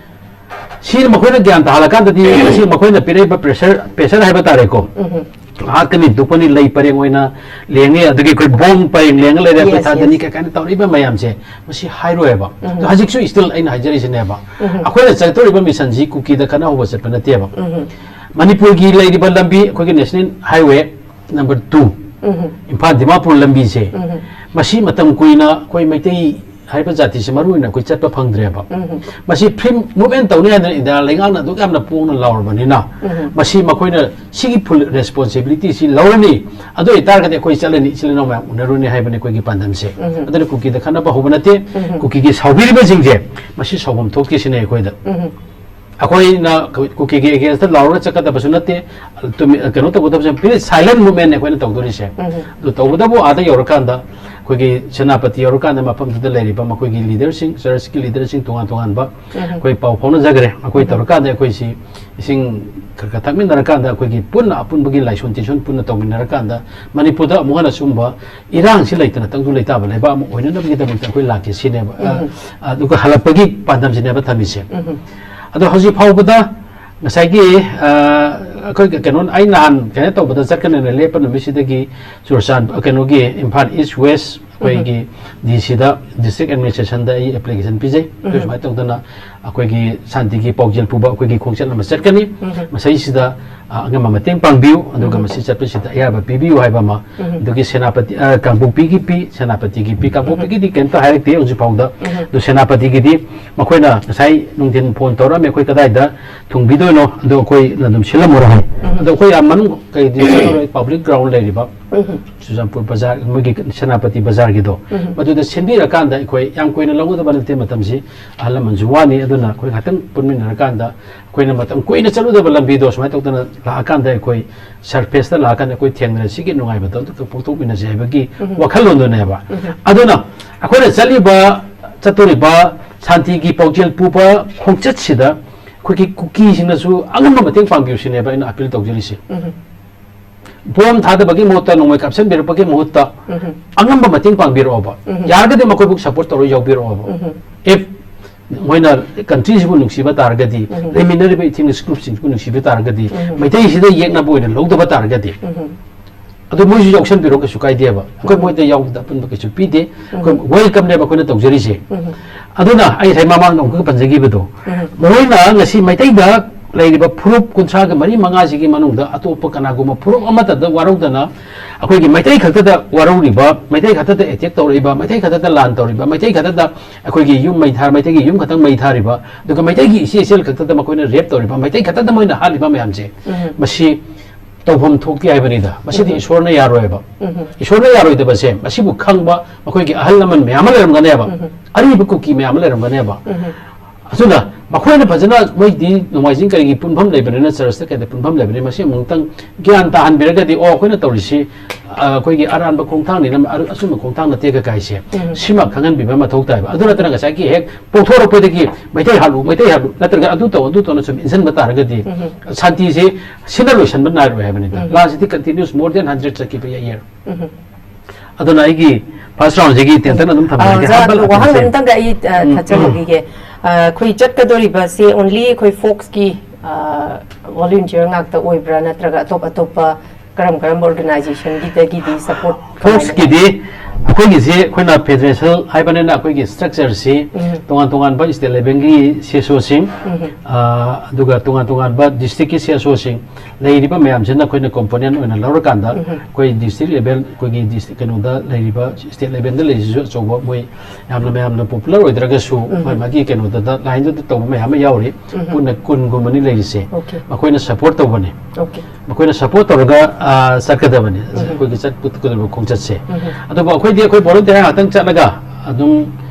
ꯁꯤꯅ ꯃꯈꯣꯏꯅ ꯒ꯭ꯌꯥꯟ ꯇꯥꯍꯜꯂꯀꯥꯟꯗꯗꯤ ꯃꯁꯤ ꯃꯈꯣꯏꯅ ꯄꯤꯔꯛꯏꯕ ꯄ꯭ꯔꯦꯁꯔ, ꯄ꯭ꯔꯦꯁꯔ ꯍꯥꯏꯕ ꯇꯥꯔꯦꯀꯣ, ꯎꯝ꯫ ꯍꯥꯠꯀꯅꯤ ꯇꯨꯞꯀꯅꯤ, ꯂꯩ ꯄꯔꯦꯡ ꯑꯣꯏꯅ ꯂꯦꯡꯉꯦ, ꯑꯗꯒꯤ ꯑꯩꯈꯣꯏ ꯕꯣꯝ ꯄꯔꯦꯡ ꯂꯦꯡꯉ ꯂꯩꯔꯦ, ꯑꯩꯈꯣꯏ Yes, ꯊꯥꯗꯅꯤ, yes. ꯀꯩ ꯀꯥꯏꯅ ꯇꯧꯔꯛꯏꯕ ꯃꯌꯥꯝꯁꯦ, ꯃꯁꯤ ꯍꯥꯏꯔꯣꯏꯕ꯫ ꯎꯝ꯫ ꯑꯗꯣ ꯍꯧꯖꯤꯛꯁꯨ still ꯑꯩꯅ ꯍꯥꯏꯖꯔꯤꯁꯤꯅꯦꯕ, ꯎꯝ꯫ ꯑꯩꯈꯣꯏꯅ ꯆꯠꯇꯧꯔꯤꯕ ꯃꯤꯁꯟꯁꯤ ꯀꯨꯀꯤꯗ ꯈꯠꯅꯍꯧꯕ ꯆꯠꯄ ꯅꯠꯇꯦꯕ꯫ ꯎꯝ꯫ ꯃꯅꯤꯄꯨꯔꯒꯤ ꯂꯩꯔꯤꯕ ꯂꯝꯕꯤ, ꯑꯩꯈꯣꯏꯒꯤ ꯅꯦꯁꯅꯦꯜ ꯍꯥꯏꯋꯦ ꯅꯝꯕꯔ ꯇꯨ, ꯎꯝ꯫ ꯏꯝꯐꯥꯜ ꯗꯤꯃꯥꯄꯨꯔ ꯂꯝꯕꯤꯁꯦ, ꯎꯝ꯫ ꯃꯁꯤ ꯃꯇꯝ ꯀꯨꯏꯅ ꯑꯩꯈꯣꯏ ꯃꯩꯇꯩ ꯍꯥꯏꯕ ꯖꯥꯇꯤꯁꯤ ꯃꯔꯨ ꯑꯣꯏꯅ ꯑꯩꯈꯣꯏ ꯆꯠꯄ ꯐꯪꯗ꯭ꯔꯦꯕ꯫ ꯎꯝ꯫ ꯃꯁꯤ ꯐ꯭ꯔꯤ ꯃꯨꯚꯃꯦꯟ ꯇꯧꯅꯤ ꯍꯥꯏꯗꯅ ꯏꯟꯗꯤꯌꯥ ꯂꯩꯉꯥꯛꯅ ꯑꯗꯨꯛ ꯌꯥꯝꯅ ꯄꯣꯡꯅ ꯂꯥꯎꯔꯕꯅꯤꯅ, ꯎꯝ꯫ ꯃꯁꯤ ꯃꯈꯣꯏꯅ ꯁꯤꯒꯤ ꯐꯨꯜ ꯔꯦꯁꯄꯣꯟꯁꯤꯕꯤꯂꯤꯇꯤꯁꯤ ꯂꯧꯔꯅꯤ꯫ ꯑꯗꯨ ꯑꯣꯏꯇꯥꯔꯒꯗꯤ ꯑꯩꯈꯣꯏ ꯆꯠꯂꯅꯤ, ꯏꯆꯤꯜ ꯏꯅꯥꯎ ꯃꯌꯥꯝ ꯎꯅꯔꯨꯅꯤ ꯍꯥꯏꯕꯅꯤ ꯑꯩꯈꯣꯏꯒꯤ ꯄꯥꯟꯗꯝꯁꯦ꯫ ꯎꯝ꯫ ꯑꯗꯨꯅ ꯀꯨꯀꯤꯗ ꯈꯠꯅꯕ ꯍꯧꯕ ꯅꯠꯇꯦ꯫ ꯎꯝ꯫ ꯀꯨꯀꯤꯒꯤ ꯁꯥꯎꯕꯤꯔꯤꯕꯁꯤꯡꯁꯦ ꯃꯁꯤ ꯁꯥꯎꯐꯝ ꯊꯣꯛꯇꯦ ꯁꯤꯅꯦ ꯑꯩꯈꯣꯏꯗ꯫ ꯎꯝ꯫ ꯑꯩꯈꯣꯏꯅ ꯀꯨꯀꯤꯒꯤ ꯑꯦꯒꯦꯟꯁꯇ ꯂꯥꯎꯔꯒ ꯆꯠꯀꯗꯕꯁꯨ ꯅꯠꯇꯦ, ꯇꯨꯃꯤ-, ꯀꯩꯅꯣ ꯇꯧꯒꯗꯕꯁꯨ ꯅꯠꯇꯦ, ꯁꯥꯏꯂꯦꯟ ꯃꯨꯚꯃꯦꯟꯅꯦ ꯑꯩꯈꯣꯏꯅ ꯇꯧꯗꯣꯔꯤꯁꯦ꯫ ꯎꯝ꯫ ꯑꯗꯨ ꯇꯧꯕꯇꯕꯨ ꯑꯥꯗ ꯌꯧꯔꯀꯥꯟꯗ ꯑꯩꯈꯣꯏꯒꯤ ꯁꯦꯅꯥꯄꯇꯤ ꯌꯧꯔꯀꯥꯟꯗ ꯃꯐꯝꯗꯨꯗ ꯂꯩꯔꯤꯕ ꯃꯈꯣꯏꯒꯤ ꯂꯤꯗꯔꯁꯤꯡ, ꯆꯔꯆꯀꯤ ꯂꯤꯗꯔꯁꯤꯡ ꯇꯣꯉꯥꯟ ꯇꯣꯉꯥꯟꯕ ꯑꯩꯈꯣꯏ ꯄꯥꯎ ꯐꯥꯎꯅꯖꯈ꯭ꯔꯦ꯫ ꯑꯩꯈꯣꯏ ꯇꯧꯔꯀꯥꯟꯗ ꯑꯩꯈꯣꯏꯁꯤ ꯏꯁꯤꯡ ꯈꯔ ꯈꯔ ꯊꯛꯃꯤꯟꯅꯔꯀꯥꯟꯗ ꯑꯩꯈꯣꯏꯒꯤ ꯄꯨꯟꯅ ꯑꯄꯨꯟꯕꯒꯤ ꯂꯥꯏꯁꯣꯟ ꯇꯤꯟꯁꯣꯟ ꯄꯨꯟꯅ ꯇꯧꯃꯤꯟꯅꯔꯀꯥꯟꯗ ꯃꯅꯤꯄꯨꯔꯗ ꯑꯃꯨꯛ ꯍꯟꯅ ꯁꯨꯝꯕ ꯏꯔꯥꯡꯁꯤ ꯂꯩꯇꯅ ꯇꯪꯗꯨ ꯂꯩꯇꯥꯕ ꯂꯩꯕꯥꯛ ꯑꯃ ꯑꯣꯏꯅꯅꯕꯒꯤꯗꯃꯛꯇ ꯑꯩꯈꯣꯏ ꯂꯥꯛꯀꯦ ꯁꯤꯅꯦꯕ꯫ ꯑ, ꯑꯗꯨꯒ ꯍꯜꯂꯛꯄꯒꯤ ꯄꯥꯟꯗꯝꯁꯤꯅꯦꯕ ꯊꯝꯃꯤꯁꯦ꯫ ꯑꯗꯣ ꯍꯧꯖꯤꯛ ꯐꯥꯎꯕꯗ ꯉꯁꯥꯏꯒꯤ, ꯑ, ꯑꯩꯈꯣꯏ ꯀꯩꯅꯣ, ꯑꯩ ꯅꯍꯥꯟ ꯀꯩꯅꯣ ꯇꯧꯕꯗ ꯆꯠꯀꯅꯦꯅ ꯂꯦꯞꯄ ꯅꯨꯃꯤꯠꯁꯤꯗꯒꯤ ꯆꯨꯔꯆꯥꯟ-, ꯀꯩꯅꯣꯒꯤ ꯏꯝꯐꯥꯜ ꯏꯁ ꯋꯦꯁ ꯑꯩꯈꯣꯏꯒꯤ ꯗꯤ ꯁꯤꯗ, ꯗꯤꯁꯇ꯭ꯔꯤꯛ ꯑꯦꯗꯃꯤꯅꯤꯁꯇ꯭ꯔꯦꯁꯟꯗ ꯑꯩ ꯑꯦꯄ꯭ꯂꯤꯀꯦꯁꯟ ꯄꯤꯖꯩ꯫ ꯑꯗꯨ ꯁꯨꯃꯥꯏꯅ ꯇꯧꯗꯅ ꯑꯩꯈꯣꯏꯒꯤ ꯁꯥꯟꯇꯤꯒꯤ ꯄꯥꯎꯖꯦꯜ ꯄꯨꯕ ꯑꯩꯈꯣꯏꯒꯤ ꯈꯣꯡꯆꯠ ꯑꯃ ꯆꯠꯀꯅꯤ꯫ ꯃꯁꯤꯁꯤꯗ, ꯑ, ꯑꯉꯝꯕ ꯃꯇꯦꯡ ꯄꯥꯡꯕꯤꯌꯨ, ꯑꯗꯨꯒ ꯃꯁꯤ ꯆꯠꯄꯁꯤꯗ ꯑꯌꯥꯕ ꯄꯤꯕꯤꯌꯨ ꯍꯥꯏꯕ ꯑꯃ꯫ ꯑꯗꯨꯒꯤ ꯁꯦꯅꯥꯄꯇꯤ, ꯑ, ꯀꯥꯡꯄꯣꯛꯄꯤꯒꯤ ꯄꯤ, ꯁꯦꯅꯥꯄꯇꯤꯒꯤ ꯄꯤ, ꯀꯥꯡꯄꯣꯛꯄꯤꯒꯤꯗꯤ ꯀꯩꯝꯇ ꯍꯥꯏꯔꯛꯇꯦ ꯍꯧꯖꯤꯛ ꯐꯥꯎꯗ꯫ ꯑꯗꯨ ꯁꯦꯅꯥꯄꯇꯤꯒꯤꯗꯤ ꯃꯈꯣꯏꯅ ꯉꯁꯥꯏ ꯅꯨꯡꯊꯤꯟ ꯐꯣꯟ ꯇꯧꯔꯛꯑꯝꯃꯤ, "ꯑꯩꯈꯣꯏ ꯀꯗꯥꯏꯗ ꯊꯨꯡꯕꯤꯗꯣꯏꯅꯣ?" ꯑꯗꯣ ꯑꯩꯈꯣꯏꯅ ꯑꯗꯨꯝ ꯁꯤꯜꯂꯝꯃꯔꯣꯏ ꯍꯥꯏ꯫ ꯑꯗꯣ ꯑꯩꯈꯣꯏ ꯌꯥꯝ ꯃꯅꯨꯡ ꯀꯩꯗꯤ ꯆꯠꯂꯔꯣꯏ, ꯄꯕ꯭ꯂꯤꯛ ꯒ꯭ꯔꯥꯎꯟ ꯂꯩꯔꯤꯕ ꯆꯨꯔꯆꯥꯟꯄꯨꯔ ꯕꯖꯥꯔ, ꯃꯣꯏꯒꯤ ꯁꯦꯅꯥꯄꯇꯤ ꯕꯖꯥꯔꯒꯤꯗꯣ, ꯃꯗꯨꯗ ꯁꯤꯟꯕꯤꯔꯀꯥꯟꯗ ꯑꯩꯈꯣꯏ ꯌꯥꯝ ꯀꯨꯏꯅ ꯂꯧꯒꯗꯕ ꯅꯠꯇꯦ ꯃꯇꯝꯁꯤ, ꯑꯍꯜ ꯂꯃꯟꯁꯨ ꯋꯥꯅꯤ, ꯑꯗꯨꯅ ꯑꯩꯈꯣꯏ ꯉꯥꯛꯇꯪ ꯄꯨꯟꯃꯤꯟꯅꯔꯀꯥꯟꯗ ꯑꯩꯈꯣꯏꯅ ꯃꯇꯝ ꯀꯨꯏꯅ ꯆꯠꯂꯨꯗꯕ ꯂꯝꯕꯤꯗꯣ ꯁꯨꯃꯥꯏꯅ ꯇꯧꯗꯅ ꯂꯥꯛꯑꯀꯥꯟꯗ ꯑꯩꯈꯣꯏ ꯁꯔꯐꯦꯁꯇ ꯂꯥꯛꯑꯀꯥꯟꯗ ꯑꯩꯈꯣꯏ ꯊꯦꯡꯅꯔꯁꯤꯒꯤ ꯅꯨꯡꯉꯥꯏꯕꯗꯣ ꯑꯗꯨ ꯄꯣꯛꯊꯣꯛꯃꯤꯟꯅꯁꯦ ꯍꯥꯏꯕꯒꯤ ꯋꯥꯈꯜꯂꯣꯟꯗꯨꯅꯦꯕ꯫ ꯑꯗꯨꯅ ꯑꯩꯈꯣꯏꯅ ꯆꯠꯂꯤꯕ, ꯆꯠꯇꯣꯔꯤꯕ ꯁꯥꯟꯇꯤꯒꯤ ꯄꯥꯎꯖꯦꯜ ꯄꯨꯕ ꯈꯣꯡꯆꯠꯁꯤꯗ ꯑꯩꯈꯣꯏꯒꯤ ꯀꯨꯀꯤꯁꯤꯡꯅꯁꯨ ꯑꯉꯝꯕ ꯃꯇꯦꯡ ꯄꯥꯡꯕꯤꯌꯨ ꯁꯤꯅꯦꯕ ꯑꯩꯅ ꯑꯥꯄꯤꯜ ꯇꯧꯖꯔꯤꯁꯦ꯫ ꯕꯣꯝ ꯊꯥꯗꯕꯒꯤ ꯃꯍꯨꯠꯇ, ꯅꯣꯡꯃꯩ ꯀꯥꯞꯁꯤꯟꯕꯤꯔꯛꯄꯒꯤ ꯃꯍꯨꯠꯇ ꯑꯉꯝꯕ ꯃꯇꯦꯡ ꯄꯥꯡꯕꯤꯔꯛꯑꯣꯕ꯫ ꯌꯥꯔꯒꯗꯤ ꯃꯈꯣꯏꯕꯨ ꯁꯄꯣꯔꯠ ꯇꯧꯔ ꯌꯥꯎꯕꯤꯔꯛꯑꯣꯕ꯫ If ꯃꯣꯏꯅ ꯀꯟꯇ꯭ꯔꯤꯁꯤꯕꯨ ꯅꯨꯡꯁꯤꯕ ꯇꯥꯔꯒꯗꯤ, ꯂꯩꯃꯤꯟꯅꯔꯤꯕ ꯏꯊꯤꯛ ꯒ꯭ꯔꯨꯞꯁꯤꯡꯁꯤꯕꯨ ꯅꯨꯡꯁꯤꯕ ꯇꯥꯔꯒꯗꯤ, ꯃꯩꯇꯩꯁꯤꯗ ꯌꯦꯛꯅꯕ ꯑꯣꯏꯅ ꯂꯧꯗꯕ ꯇꯥꯔꯒꯗꯤ, ꯑꯗꯨ ꯃꯣꯏꯁꯨ ꯌꯥꯎꯁꯟꯕꯤꯔꯣ, ꯀꯩꯁꯨ ꯀꯥꯏꯗꯦꯕ꯫ ꯑꯩꯈꯣꯏ ꯃꯣꯏꯗ ꯌꯥꯎꯕꯗ ꯑꯄꯨꯟꯕ ꯀꯩꯁꯨ ꯄꯤꯗꯦ꯫ ꯑꯩꯈꯣꯏ ꯋꯦꯜꯀꯝꯅꯦꯕ ꯑꯩꯈꯣꯏꯅ ꯇꯧꯖꯔꯤꯁꯦ꯫ ꯑꯗꯨꯅ ꯑꯩ ꯉꯁꯥꯏ ꯃꯃꯥꯡꯗ ꯑꯃꯨꯛꯀ ꯄꯟꯖꯈꯤꯕꯗꯣ, ꯃꯈꯣꯏꯅ ꯉꯁꯤ ꯃꯩꯇꯩꯗ ꯂꯩꯔꯤꯕ ꯐꯨꯔꯨꯞ ꯀꯨꯟꯊ꯭ꯔꯥꯒ ꯃꯔꯤ ꯃꯉꯥꯁꯤꯒꯤ ꯃꯅꯨꯡꯗ ꯑꯇꯣꯞꯄ ꯀꯅꯥꯒꯨꯝꯕ ꯐꯨꯔꯨꯞ ꯑꯃꯠꯇꯗ ꯋꯥꯔꯧꯗꯅ, ꯑꯩꯈꯣꯏꯒꯤ ꯃꯩꯇꯩ ꯈꯛꯇꯗ ꯋꯥꯔꯧꯔꯤꯕ, ꯃꯩꯇꯩ ꯈꯛꯇꯗ ꯑꯦꯇꯦꯛ ꯇꯧꯔꯛꯏꯕ, ꯃꯩꯇꯩ ꯈꯛꯇꯗ ꯂꯥꯟ ꯇꯧꯔꯤꯕ, ꯃꯩꯇꯩ ꯈꯛꯇꯗ ꯑꯩꯈꯣꯏꯒꯤ ꯌꯨꯝ ꯃꯩ ꯊꯥ-, ꯃꯩꯇꯩꯒꯤ ꯌꯨꯝ ꯈꯛꯇꯪ ꯃꯩ ꯊꯥꯔꯤꯕ, ꯑꯗꯨꯒ ꯃꯩꯇꯩꯒꯤ ꯏꯆꯦ ꯏꯆꯦꯜ ꯈꯛꯇꯗ ꯃꯈꯣꯏꯅ ꯔꯦꯞ ꯇꯧꯔꯤꯕ, ꯃꯩꯇꯩ ꯈꯛꯇꯗ ꯃꯣꯏꯅ ꯍꯥꯠꯂꯤꯕ ꯃꯌꯥꯝꯁꯦ, ꯃꯁꯤ ꯇꯧꯐꯝ ꯊꯣꯛꯇꯦ ꯍꯥꯏꯕꯅꯤꯗ꯫ ꯃꯁꯤꯗꯤ ꯏꯁꯣꯔꯅ ꯌꯥꯔꯣꯏꯕ꯫ ꯏꯁꯣꯔꯅ ꯌꯥꯔꯣꯏꯗꯕꯁꯦ ꯃꯁꯤꯕꯨ ꯈꯪꯕ ꯑꯩꯈꯣꯏꯒꯤ ꯑꯍꯜ ꯂꯃꯟ ꯃꯌꯥꯝ ꯑꯃ ꯂꯩꯔꯝꯒꯅꯦꯕ, ꯑꯔꯤꯕ ꯀꯨꯀꯤ ꯃꯌꯥꯝ ꯑꯃ ꯂꯩꯔꯝꯒꯅꯦꯕ꯫ ꯑꯗꯨꯅ ꯃꯈꯣꯏꯅ ꯐꯖꯅ, ꯃꯣꯏꯗꯤ ꯅꯣꯡꯃꯥꯏꯖꯤꯡ ꯀꯔꯤꯒꯤ ꯄꯨꯟꯐꯝ ꯂꯩꯕꯅꯤꯅ, ꯆꯔꯆꯇ ꯀꯩꯗ ꯄꯨꯟꯐꯝ ꯂꯩꯕꯅꯤ, ꯃꯁꯤ ꯑꯃꯨꯛꯇꯪ ꯒ꯭ꯌꯥꯟ ꯇꯥꯍꯟꯕꯤꯔꯒꯗꯤ, ꯑꯣ, ꯑꯩꯈꯣꯏꯅ ꯇꯧꯔꯤꯁꯤ, ꯑ, ꯑꯩꯈꯣꯏꯒꯤ ꯑꯔꯥꯟꯕ ꯈꯣꯡꯊꯥꯡꯅꯤꯅ, ꯑꯔ-, ꯑꯆꯨꯝꯕ ꯈꯣꯡꯊꯥꯡ ꯅꯠꯇꯦ ꯀꯀꯥꯏꯁꯦ, ꯎꯝ꯫ ꯁꯤꯃ ꯈꯪꯍꯟꯕꯤꯕ ꯃꯊꯧ ꯇꯥꯏꯕ꯫ ꯑꯗꯨ ꯅꯠꯇꯅ ꯉꯁꯥꯏꯒꯤ ꯍꯦꯛ ꯄꯣꯛꯊꯣꯔꯛꯄꯗꯒꯤ ꯃꯩꯇꯩ ꯍꯥꯠꯂꯨ, ꯃꯩꯇꯩ ꯍꯥꯠꯂꯨ, ꯅꯠꯇ꯭ꯔꯒ ꯑꯗꯨ ꯇꯧ, ꯑꯗꯨ ꯇꯧꯅ ꯁꯨꯝ ꯏꯟꯁꯤꯟꯕ ꯇꯥꯔꯒꯗꯤ, ꯎꯝ꯫ ꯁꯥꯟꯇꯤꯁꯦ ꯁꯤꯅ ꯂꯣꯏꯁꯤꯟꯕ ꯅꯥꯏꯔꯣꯏ ꯍꯥꯏꯕꯅꯤꯗ꯫ ꯎꯝ꯫ Last ꯁꯤꯗꯤ continuous more than hundred ꯆꯠꯈꯤꯕ ꯌꯥꯏ꯫ ꯎꯝ꯫ ꯑꯗꯨꯅ ꯑꯩꯒꯤ first round ꯁꯤꯒꯤ tension ꯑꯗꯨꯝ ꯊꯝꯖꯔꯒꯦ꯫ ꯑ, ꯑꯣꯖꯥ, ꯍꯥꯏꯕ ꯑꯗꯨ ꯋꯥꯍꯪ ꯂꯥꯛꯄꯁꯦ꯫ ꯑꯃꯇꯪꯒ ꯑꯩ, ꯑ, ꯎꯝ꯫ ꯊꯥꯖꯍꯧꯈꯤꯒꯦ꯫ ꯑ, ꯑꯩꯈꯣꯏ ꯆꯠꯀꯗꯧꯔꯤꯕꯁꯦ only ꯑꯩꯈꯣꯏ folkꯁꯀꯤ, ꯑ, volunteer ꯉꯥꯛꯇ ꯑꯣꯏꯕ꯭ꯔꯥ, ꯅꯠꯇ꯭ꯔꯒ ꯑꯇꯣꯞ ꯑꯇꯣꯞꯄ ꯀꯔꯝ ꯀꯔꯝꯕ organizationꯒꯤꯗꯒꯤꯗꯤ support ꯀꯃꯥꯏꯅ folkꯁꯀꯤꯗꯤ ꯑꯩꯈꯣꯏꯒꯤꯁꯦ ꯑꯩꯈꯣꯏꯅ federation ꯍꯥꯏꯕꯅꯤꯅ ꯑꯩꯈꯣꯏꯒꯤ structureꯁꯤ ꯎꯝ꯫ ꯇꯣꯉꯥꯟ ꯇꯣꯉꯥꯟꯕ state levelꯒꯤ CSOꯁꯤꯡ, ꯎꯝ꯫ ꯑ, ꯑꯗꯨꯒ ꯇꯣꯉꯥꯟ ꯇꯣꯉꯥꯟꯕ districtꯀꯤ CSOꯁꯤꯡ, ꯂꯩꯔꯤꯕ ꯃꯌꯥꯝꯁꯤꯅ ꯑꯩꯈꯣꯏꯅ component ꯑꯣꯏꯅ ꯂꯧꯔꯀꯥꯟꯗ, ꯎꯝ꯫ ꯑꯩꯈꯣꯏ district level, ꯑꯩꯈꯣꯏꯒꯤ district ꯀꯩꯅꯣꯗ ꯂꯩꯔꯤꯕ, state levelꯗ ꯂꯩꯔꯤꯁꯤꯁꯨ ꯑꯆꯧꯕ, ꯃꯣꯏ ꯌꯥꯝꯅ ꯃꯌꯥꯝꯅ popular ꯑꯣꯏꯗ꯭ꯔꯒꯁꯨ, ꯎꯝ꯫ ꯃꯥꯒꯤ ꯃꯥꯒꯤ ꯀꯩꯅꯣꯗ lineꯗ ꯇꯧꯕ ꯃꯌꯥꯝ ꯑꯃ ꯌꯥꯎꯔꯤ꯫ ꯎꯝ꯫ ꯄꯨꯟꯅ ꯀꯨꯟꯒꯨꯝꯕꯅꯤ ꯂꯩꯔꯤꯁꯦ꯫ Okay꯫ ꯃꯈꯣꯏꯅ support ꯇꯧꯕꯅꯤ꯫ Okay꯫ ꯃꯈꯣꯏꯅ support ꯇꯧꯔꯒ, ꯑ, ꯆꯠꯀꯗꯕꯅꯤ, ꯎꯝ꯫ ꯑꯩꯈꯣꯏꯒꯤ ꯆꯠꯀꯗꯕ ꯈꯣꯡꯆꯠꯁꯦ꯫ ꯎꯝ꯫ ꯑꯗꯨꯕꯨ ꯑꯩꯈꯣꯏꯗꯤ ꯑꯩꯈꯣꯏ volunteer ꯉꯥꯛꯇꯪ ꯆꯠꯂꯒ ꯑꯗꯨꯝ